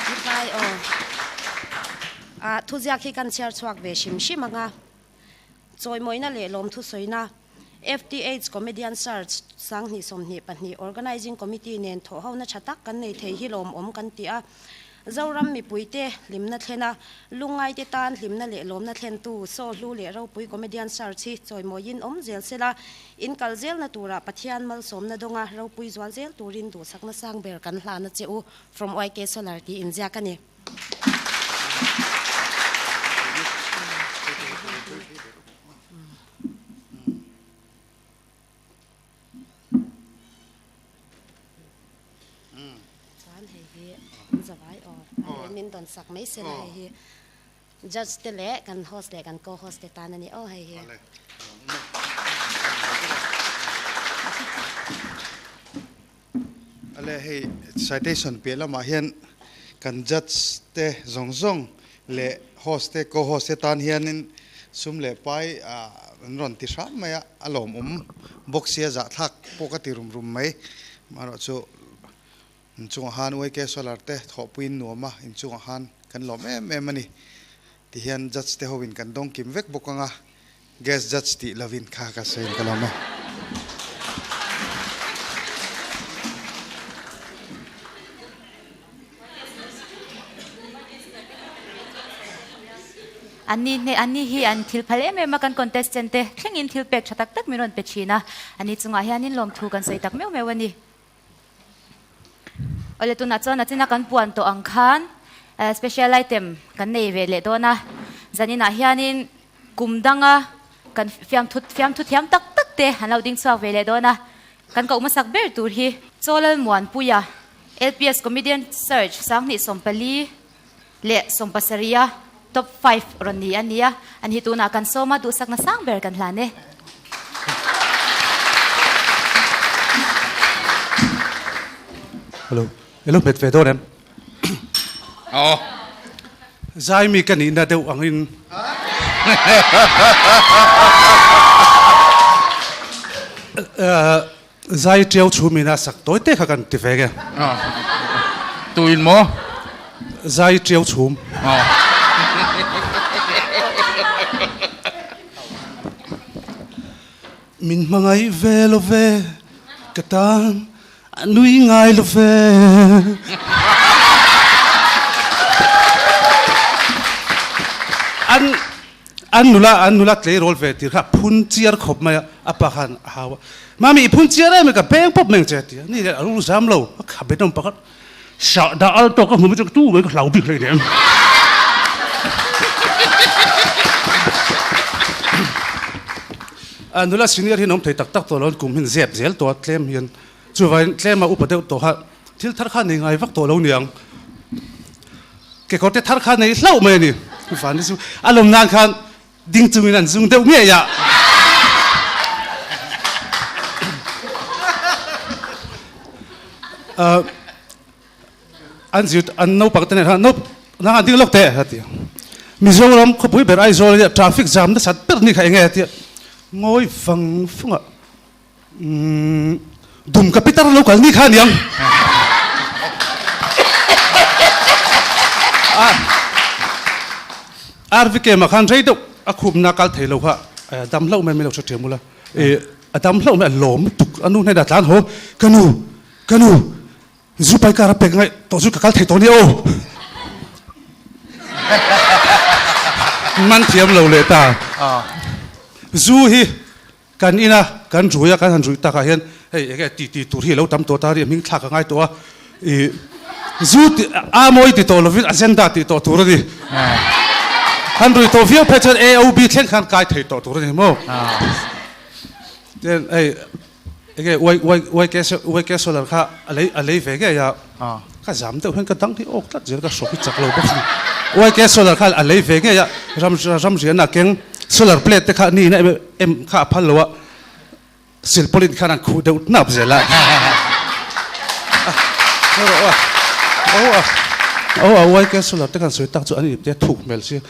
Hetlai aw ah thuziak hi kan chhiar chhuak ve hrim hrim ang a. Chawimawina leh lawmthu sawina, FTH Comedian Search 2022 Organizing Committee nen thawhhona tha tak kan nei thei hi lawmawm kan ti a. Zoram mipuite hlimna thlen a, lungngaite tan hlimna leh lawmna thlentu Saw Hlu leh Ropui Comedian Search hi chawimawiin awm zel sela, in kal zelna turah Pathian malsawmna dawnga ropui zual zel turin duhsakna sang ber kan hlan a che u From YK Solar tih inziak a ni. Chuan hei hi an zavai aw a min dawn sak mai se la hei hi judge te leh kan host leh kan co-host te tan a ni aw hei hi. Ale hei citation piah lamah hian kan judge te zawng zawng leh host te co-host te tan hianin sum leh pai an rawn ti hram mai a, a lawmawm bawk sia zahthlak pawh ka ti rum rum mai. Amaherawh chu inchungah khan YK Solar te thawhpuiin nuam a, inchungah khan kan lawm em em a ni. Tihian judge te hoin kan dawng kim vek bawk ang a, Guest judge tih lovin kha ka sawiin ka lawm e. Anni hne anni hi an thil phal em em a kan contestant te thlengin thil pek tha tak tak min rawn pe thin a, ani chungah hianin lawmthu kan sawi tak meuh meuh a ni. Awle tunah chuan a china kan puan tawh ang khan special item kan nei ve leh dawn a, zaninah hianin kum danga kan fiamthu fiamthu thiam tak tak te an lo ding chhuak ve leh dawn a, kan koh hmasak ber tur hi Chawlal Muanpuia LPS Comedian Search 2014 leh 70 a top five rawn ni a nia, an hi tunah kan sawm a, duhsakna sang ber kan hlan e. Hello, ilo hmet ve dawn em? Aw. Zai mi ka nihna deuh angin. Zai ṭiau chhum ina sak tawi te kha kan ti ve nge. Tuin maw? Zai ṭiau chhum. Min hmangaih ve lo ve ka tan a nui ngai lo ve. An An nula an nula tleirawl ve tir kha a phun chiar khawp mai a, a pa khan a hau a, Mami i phun chiar em ka beng pawp mai ang che a ti a, ni leh a ru zam lo, a kha bet awm pakhat sah dah al tawk a hmu mai chu tu mai ka hlau bik hlei nem. A nula senior hi an awm thei tak tak tawh lo, an kum hin zep zel tawh a, tlem hian chuvangin tlema upa deuh tawh kha Thil thar kha nei ngai vak tawh lo niang. Kekawrte thar kha nei hlauh mai a ni. Vani chu a lawm nan khan ding chungin an zung deuh ngei a. An zir an naupang te nen khan nau nang an ding lawk teh a ti a. Mizoram khawpui ber Aizawl ania traffic jam nasat ber ni kha enge a ti a. Ngawi vang vang a. Umm dum ka pitar lo kal ni kha aniang. RVK mah khan rei deuh a khupna kal thei lo kha a dam hlauh mai mai lo hre thiam ula. A dam hlauh mai a lawm lutuk a nu hnenah tlan haw ka nu ka nu Zu pai kar a pek ngaih tawh chu ka kal thei tawh nia aw. Man thiam lo leh ta. Zu hi Kan ina kan rui a, kan han ruih takah hian hei enge ti ti tur hi a lo tam tawh ta a ri, a hming thlak a ngai tawh a, ih zu ti a mawi ti tawh lovin agenda tih tawh tur a ni. Han rui tawh viau phei chuan AOB thleng khan kai thei tawh tur a ni maw? Tin hei enge Y Y YK YK solar kha a lei a lei ve ngei a, ka zam deuh hian ka dang hi awk tlat zel ka hrawk hi chak lo bawk si. YK solar kha a lei ve ngei a, ram ramriana keng solar plate te kha ni in a Em kha a phal lo a, silpaulin khan an khuh deuh hnap zel a. Aw a YK solar te khan sawi tak chu an ip te thuk hmel si.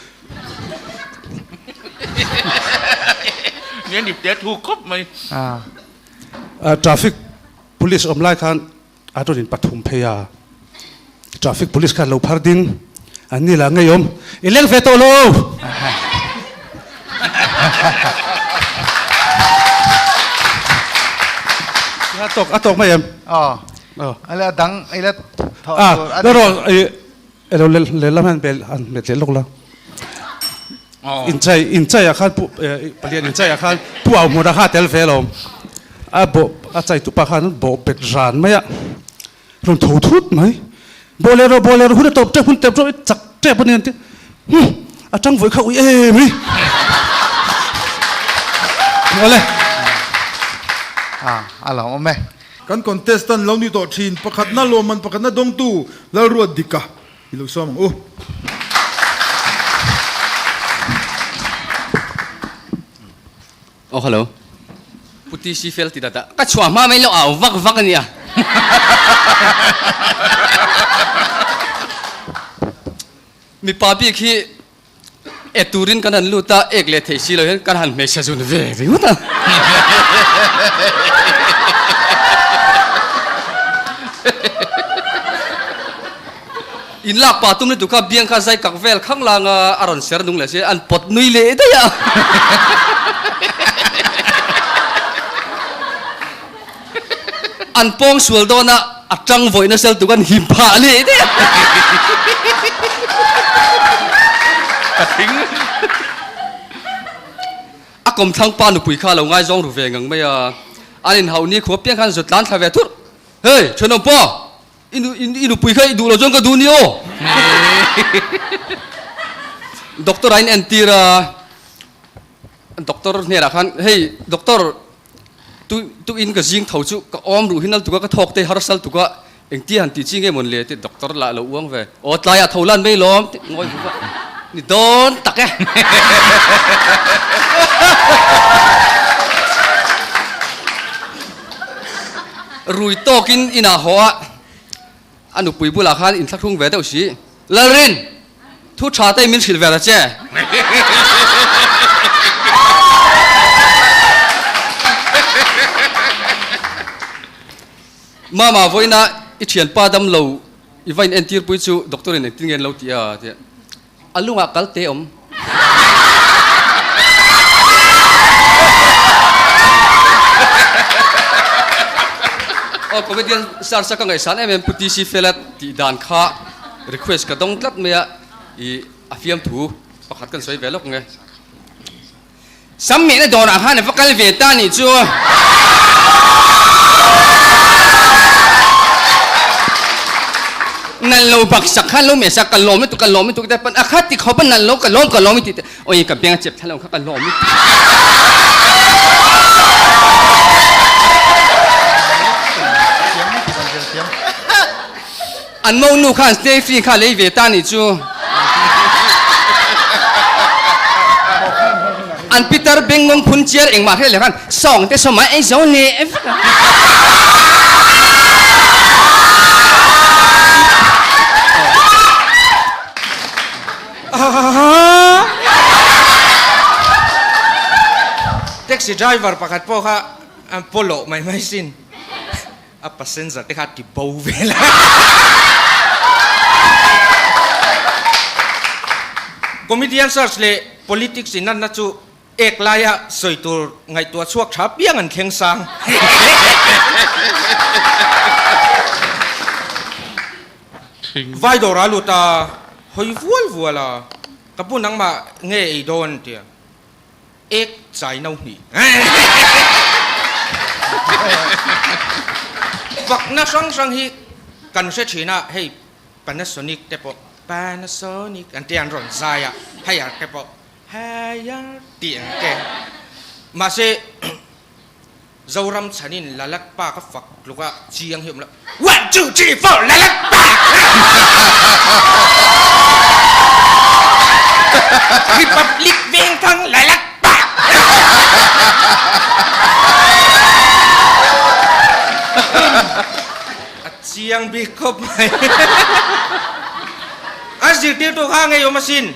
Ni an ip te thuk khawp mai. Traffic police awm lai khan A rawn in pathum phei a, traffic police khan lo phar ding, an ni lah ngei awm, i leng ve tawh lo! A tawk, a tawk mai em? Aw, a dang i la thawh tur a ni. A, Elo lehlam hian bel han hmet leh lawk la. Inchai inchai ah khan pu palian inchai ah khan pu au hmun ah khan a tel ve alawm. A bawh a chai tupa khan bawh bet ran mai a rawn tho thut mai. Bawh leh rawh bawh leh rawh hun a tawp tep hun tep rawh i chak tep a ni an ti. Hum a tang vawi kha ui em i. Awle. A a lo awm e. Kan contestant lo ni tawh thin pakhatna lawmman pakhatna dawngtu Lalruat Dika i lo sawm ang u. Aw hello. Pu TC fel ti data ka chhuah hma mai lo au vak vak a nia. Mipa bik hi E turin kan han lut a, ek leh thei si lo hian kan han hmeichhe zun ve ringawt a. In lak pah tum lutuk kha biang kha zai kak vel khang lang a, a rawn ser nung leh si, an pawt nui leh daih a. An pawng sual dawn a, a tang vawih nasa lutuk an him phah leh daih a. Ka thing. A kawmthlang pa nupui kha a lo ngaizawng ru ve ngang mai a, an inhauh ni khua piang khan zut tlan thla ve thurh. Hey, thenawm pa! I nu i nupui kha i duh lo chuan ka duh ni aw. Doctor a in entir a, doctor hnenah khan hei doctor tu tu in ka zing tho chu ka awm ruh hi nal tuk a ka thawk te harsal tuk a engtia han tih chi nge mawn le tih doctor lah lo uang ve aw tlaiah tho lan mai lawm tih ngawi vuk a ni dawn tak e. Rui tawkin inah haw a, a nupui bulah khan inthlahrung ve deuh si. Lalrin! Thu tha te min hrilh ve ta che. Mama vawiina i thianpa dam lo i va in entir pui chu doctor in engtin nge an lo ti a tia a lungah kal te awm. Aw comedian sir sa ka ngaihsan em em Pu TC Fela tih dan kha request ka dawng tlat mai a i a fiamthu pakhat kan sawi ve lawk nge. Sam mehna dawrah khan a va kal ve ta nih chu. Nalh lo bak sak khan lo meh sak ka lawm lutuk ka lawm lutuk te pawn a khat ti khawp a nalh lo ka lawm ka lawm i tih te awi ka beng a chep thla lo kha ka lawm lutuk. An monu khan stay free kha lei ve ta nih chu. An pitar bengngawng phun chiar engmah hre leh khan sawng te sawm a ei zo leh vek a. Taxi driver pakhat pawh kha an pawlawh mai mai sin. A passenger te kha ti bo vel a. Comedian search leh politics inanna chu ek laia sawi tur ngaihtuah chhuak tha piang an thleng sang. Vai dawr a lut a, hawi vual vual a, ka pu nangmah nge ei dawn tia. Ek chai no hnih. Fakna hrang hrang hi kan hre thin a, hei Panasonic te pawh Panasonic an tih an rawn zai a, Haier te pawh Haier tih an te. Mahse Zoram chhanin Lalat pa ka fak tluk a chiang hi awm lo. One two three four Lalat pa! Republic Vengthang Lalat pa! A chiang bik khawp mai. A zirtirtu kha ngeiawm asin.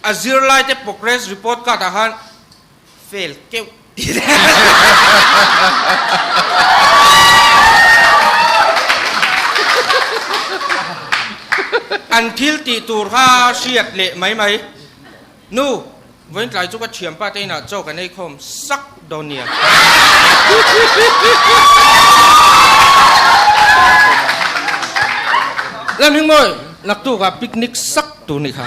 A zirlaite progress report card ah khan Fail keuh ti le. An thil tih tur kha hriat leh mai mai. Nu, vawiin tlai chu ka thianpa te inah chaw kan ei khawm sak dawn nia. Lamhingmawi, naktukah picnic sak tur nih kha.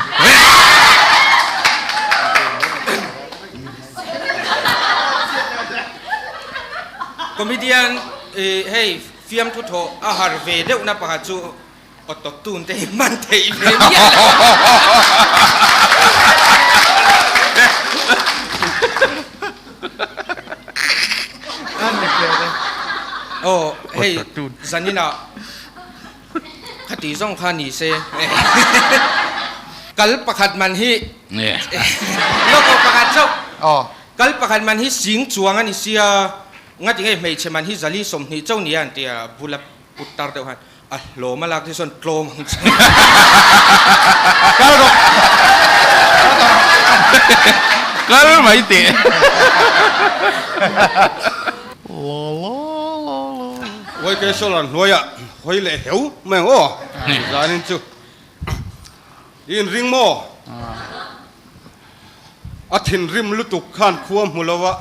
Comedian hei fiamthu thawh a har ve deuhna pakhat chu auto tune te hi hman theih ve miah lo. Aw hei zaninah Khati zawng kha ni se. Kal pakhat man hi Logo pakhat chauh. Kal pakhat man hi sing chuang a ni sia, ngati nge hmeichhe man hi zali 20 chauh nia an ti a, bula put tar deuh han a hlawm a lak te chuan tlawm ang che. Kal rawh. Kal mai teh. YK Solar hnuaiah hawi leh heu mai ang aw zanin chu i inring maw? A thinrim lutuk khan khua hmu lo a,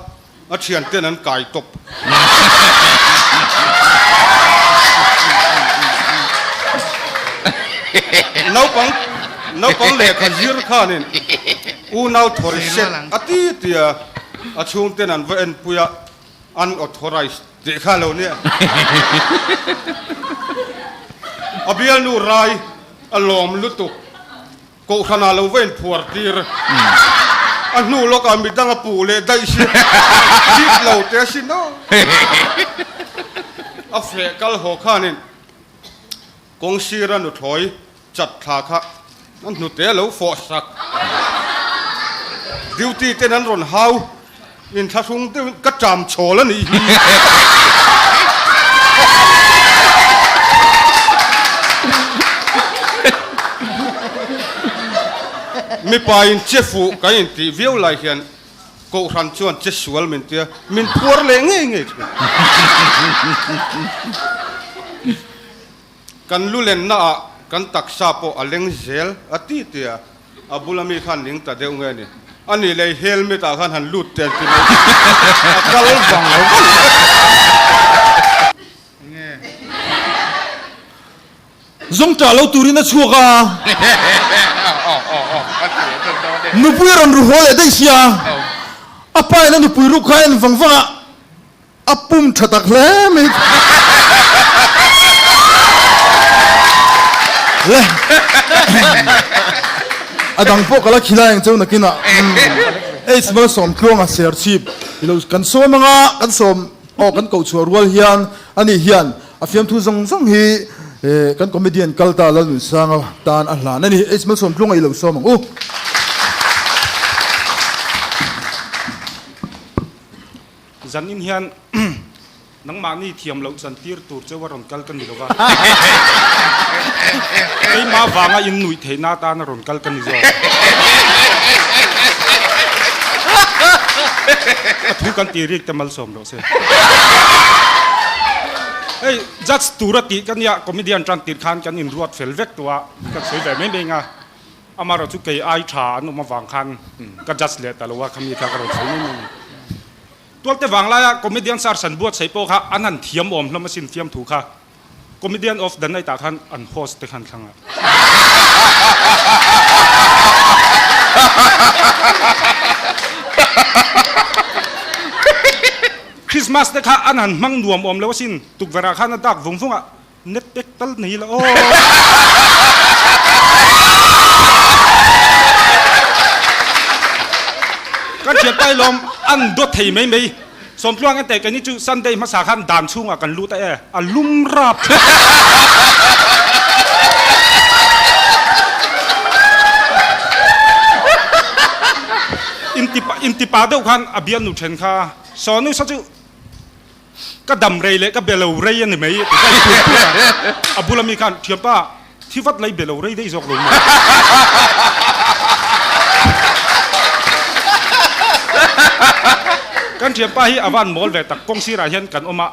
a thianten an kai tawp. Naupang naupang lehkha zir khanin unau thawri set a ti ti a, a chhungten an va enpui a, Unauthorized tih kha lo nia. A bialnu rai a lawm lutuk. Kohhranah lo va inphuar tir. A hnu lawkah midang a puh leh daih si. Hip lo te a sin aw. A feh kal haw khanin kawng sira nuthlawi chat thla kha a hnute a lo fawh sak. Duty ten an rawn hau inthlahrung deuhin ka ṭam chhawl a nih hi. Mipa in che fuh kan intih viau lai hian Kohhran chuan che sual min tia, min phuar leh ngei ngei thin. Kan lu lenna ah kan taksa pawh a leng zel a ti tia, a bula mi khan ning ta deuh nge ni. A nih lei helmet ah khan han lut tel ti mai a kal vang lo vang. Zawng ṭah lo turin a chhuak a, nupui a rawn ru haw leh daih sia, a pa in a nupui ruk kha a en vang vang a, a pum ṭha tak hle mai. Le, a dang pawh ka la khilai ang cheu nakinah H Malsawmtluanga serchhip ilo kan sawm anga kan sawm aw kan koh chhuah rual hian ani hian A fiamthu zawng zawng hi kan comedian kal ta Lalnunsanga tan a hlan a ni. H Malsawmtlunga i lo sawm ang u. Zanin hian nangmahni thiam loh chantir tur cheu a rawn kal ka ni lo va, keimah vanga in nuih theihna atan a rawn kal ka ni zawk. A thu kan tih rik te malsawm rawh se. Hei judge tura tih ka nia comedian tan tir khan kan inruat fel vek tawh a, ka sawi ve mai mai ang a, amaherawh chu kei ai tha an awm avang khan ka judge leh ta lo a, khami kha ka rawn sawi mai mai a ni. Tualte vanglaia comedian sar san buatsaih pawh kha an han thiam awm hlawm asin fiamthu kha. Comedian of the night ah khan an host te khan thlang a. Christmas te kha an han hmang nuam awm lo asin, tukverh ah khan a dak vung vung a, net pack tal nei la aw. Kan thian pai lawm an dawt thei mai mai. Sawmtluang en teh keini chu Sunday hmasa khan dan chhungah kan lut a e, a lum rap. Intipa intipa deuh khan a bialnu then kha Sawnu sa chu ka dam rei leh ka be lo rei a ni mai ti kha i phur phur a, a bula mi khan thianpa thi vat lai be lo rei daih zawk lo maw. Kan thianpa hi a van mawl ve tak, kawng sirah hian kan awm a,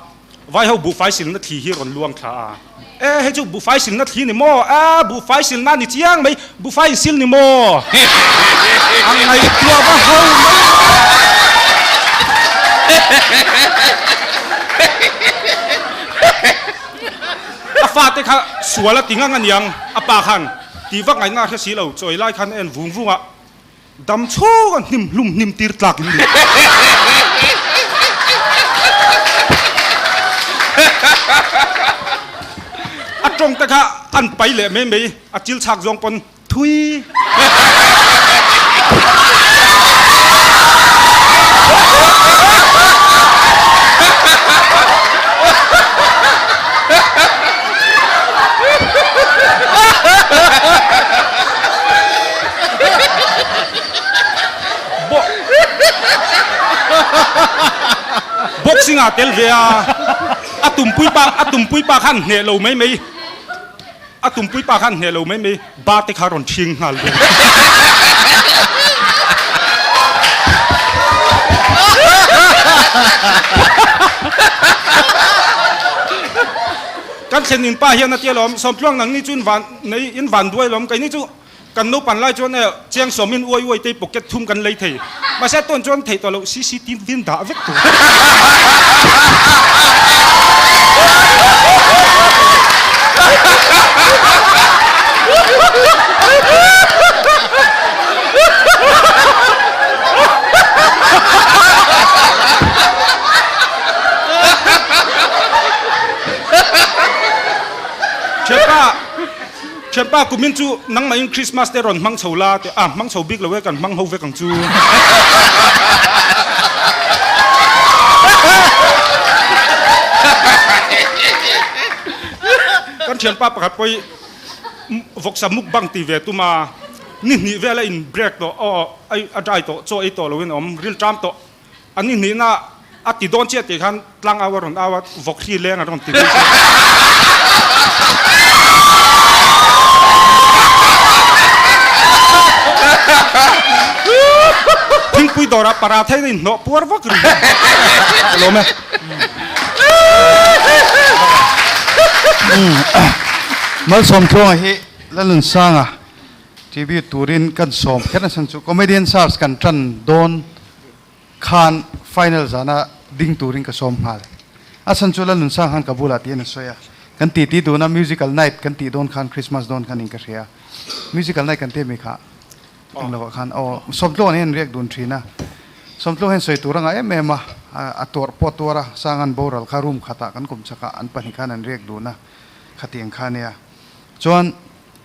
vai ho buhfai silna thli hi rawn luang thla a, e hei chu buhfai silna thli ni maw, a buhfai silna ni chiang mai, buhfai in sil ni maw, a ngaihtuah va ho mai. A fate kha sual a ti ngang a niang, a pa khan tih vak ngaihna a hre si lo, chawi lai khan a en vung vung a, dam chhung a hnim hlum hnim tir tlak in ni. A tawng te kha an pai leh mai mai, a chil chhak zawng pawn Thui. Boxing ah tel ve a, a tumpui pa a tumpui pa khan hneh lo mai mai. A tumpui pa khan hneh lo mai mai ba te kha rawn ṭhing nghal bawk. Kan thlen in pa hian a ti alawm, Sawmtluang nang ni chu in van nei in van duai alawm, keini chu kan naupan lai chuan e chiang sawm in uai uai te pocket thum kan lei thei, mahse tawn chuan theih tawh loh CCTV in dah vek tur. Thianpa. Thianpa kumin chu nangmahin Christmas te rawn hmang chho la tih a, hmang chho bik lo e kan hmang ho vek ang chu. Kan thianpa pakhat pawh hi vawksa mukbang ti ve tum a, ni hnih vel a in break tawh aw a dry tawh chaw ei tawh loin a awm rilṭam tawh. A ni hnihna a ti dawn chiah tih khan tlang au a rawn au a, vawk hri leng a rawn ti dawn chiah. Thingpui dawrah paratha in a inhnawh puar vak rih a lawm e. Malsawmtluanga hi Lalunsanga tribute turin kan sawm kher nasa chu comedian search kan tan dawn khan final zana ding turin ka sawm nghal. A chhan chu Lalnunsang khan ka bulah tiin a sawi a, kan titi dun a musical night kan tih dawn khan Christmas dawn khan in ka hria a, musical night kan tih ami kha eng lovah khan aw Sawmtluang hian riak dun thin a, Sawmtluang hian sawi tur a ngah em em a, a tuarh pawh a tuar a, Sangan boral kha room khatah kan kum chakah an pahnih khan an riak dun a, khatiang kha ania. Chuan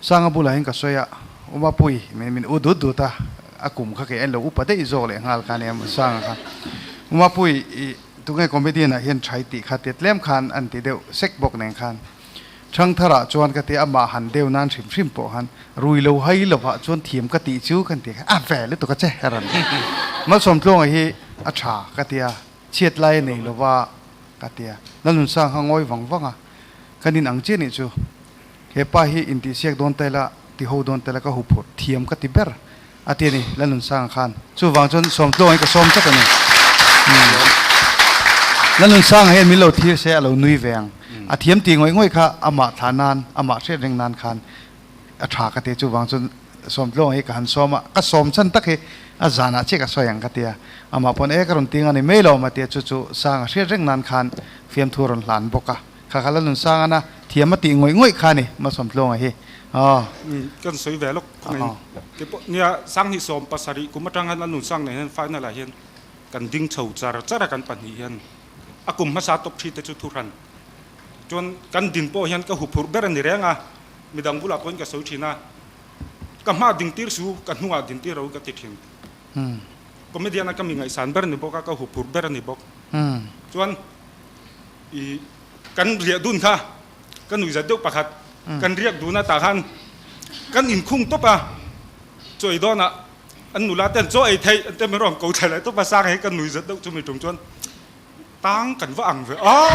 Sanga bulah hian ka sawi a, U Mapui, min min u dut dut a, a kum kha kei en lo upa daih zawk leh nghal kha nia Sanga kha. U Mapui, i tunge comedian ah hian thai tih kha tia tlem khan an ti deuh sek bawk nen khan. Thangthar ah chuan ka ti amah han deuh nan hrim hrim pawh khan rui lo hai lovah chuan thiam ka tih chu kan ti kha a ve lutuk a che a rawn ti. Malsawmtluanga hi a tha ka tia, chhiat lai a nei lova ka tia. Lalnunsang kha ngawi vang vang a, kan in ang chiah nih chu. He pa hi intihsiak dawn ta ila, ti ho dawn ta ila ka huphurh thiam ka ti ber a ti a ni, Lalnunsanga khan. Chuvang chuan Sawmtluang hi ka sawm tlat a ni. Lalnunsanga hian min lo thlir se a lo nui ve ang. A thiam tih ngawih ngawih kha amah thlah nan, amah hriat reng nan khan a tha ka ti a. Chuvang chuan Sawmtluang hi ka han sawm a, ka sawm chhan tak hi a zanah chiah ka sawi ang ka ti a. Amah pawn e ka rawn ti ang a ni mai lo a ti a, chu chu Sanga hriat reng nan khan fiamthu a rawn hlan bawk a. Kha kha Lalnunsangana thiam a tih ngawih ngawih kha a ni, Malsawmtluanga hi. Aw. Kan sawi ve lawk khawng in. Kei pawh nia 2017 kum atang khan Lalnunsang nen hian final ah hian kan ding chho char char a kan pahnih hian a kum hmasa top thi te chu thu hran. Chuan kan din pawh hian ka huphurh ber a ni reng a, midang bulah pawhin ka sawi thin a, ka hma ding tir su ka hnungah din tir ro ka ti thin. Comedian a ka mi ngaihsan ber a ni bawk a, ka huphurh ber a ni bawk. Chuan. I kan riah dun kha ka nui zat deuh pakhat kan riak dun a tah khan kan inkhung tawp a chaw ei dawnah an nula ten chaw ei theih an ti min rawn ko thla leh tawp a sang hi ka nui zat deuh chumi tum chuan tang kan va ang ve aw.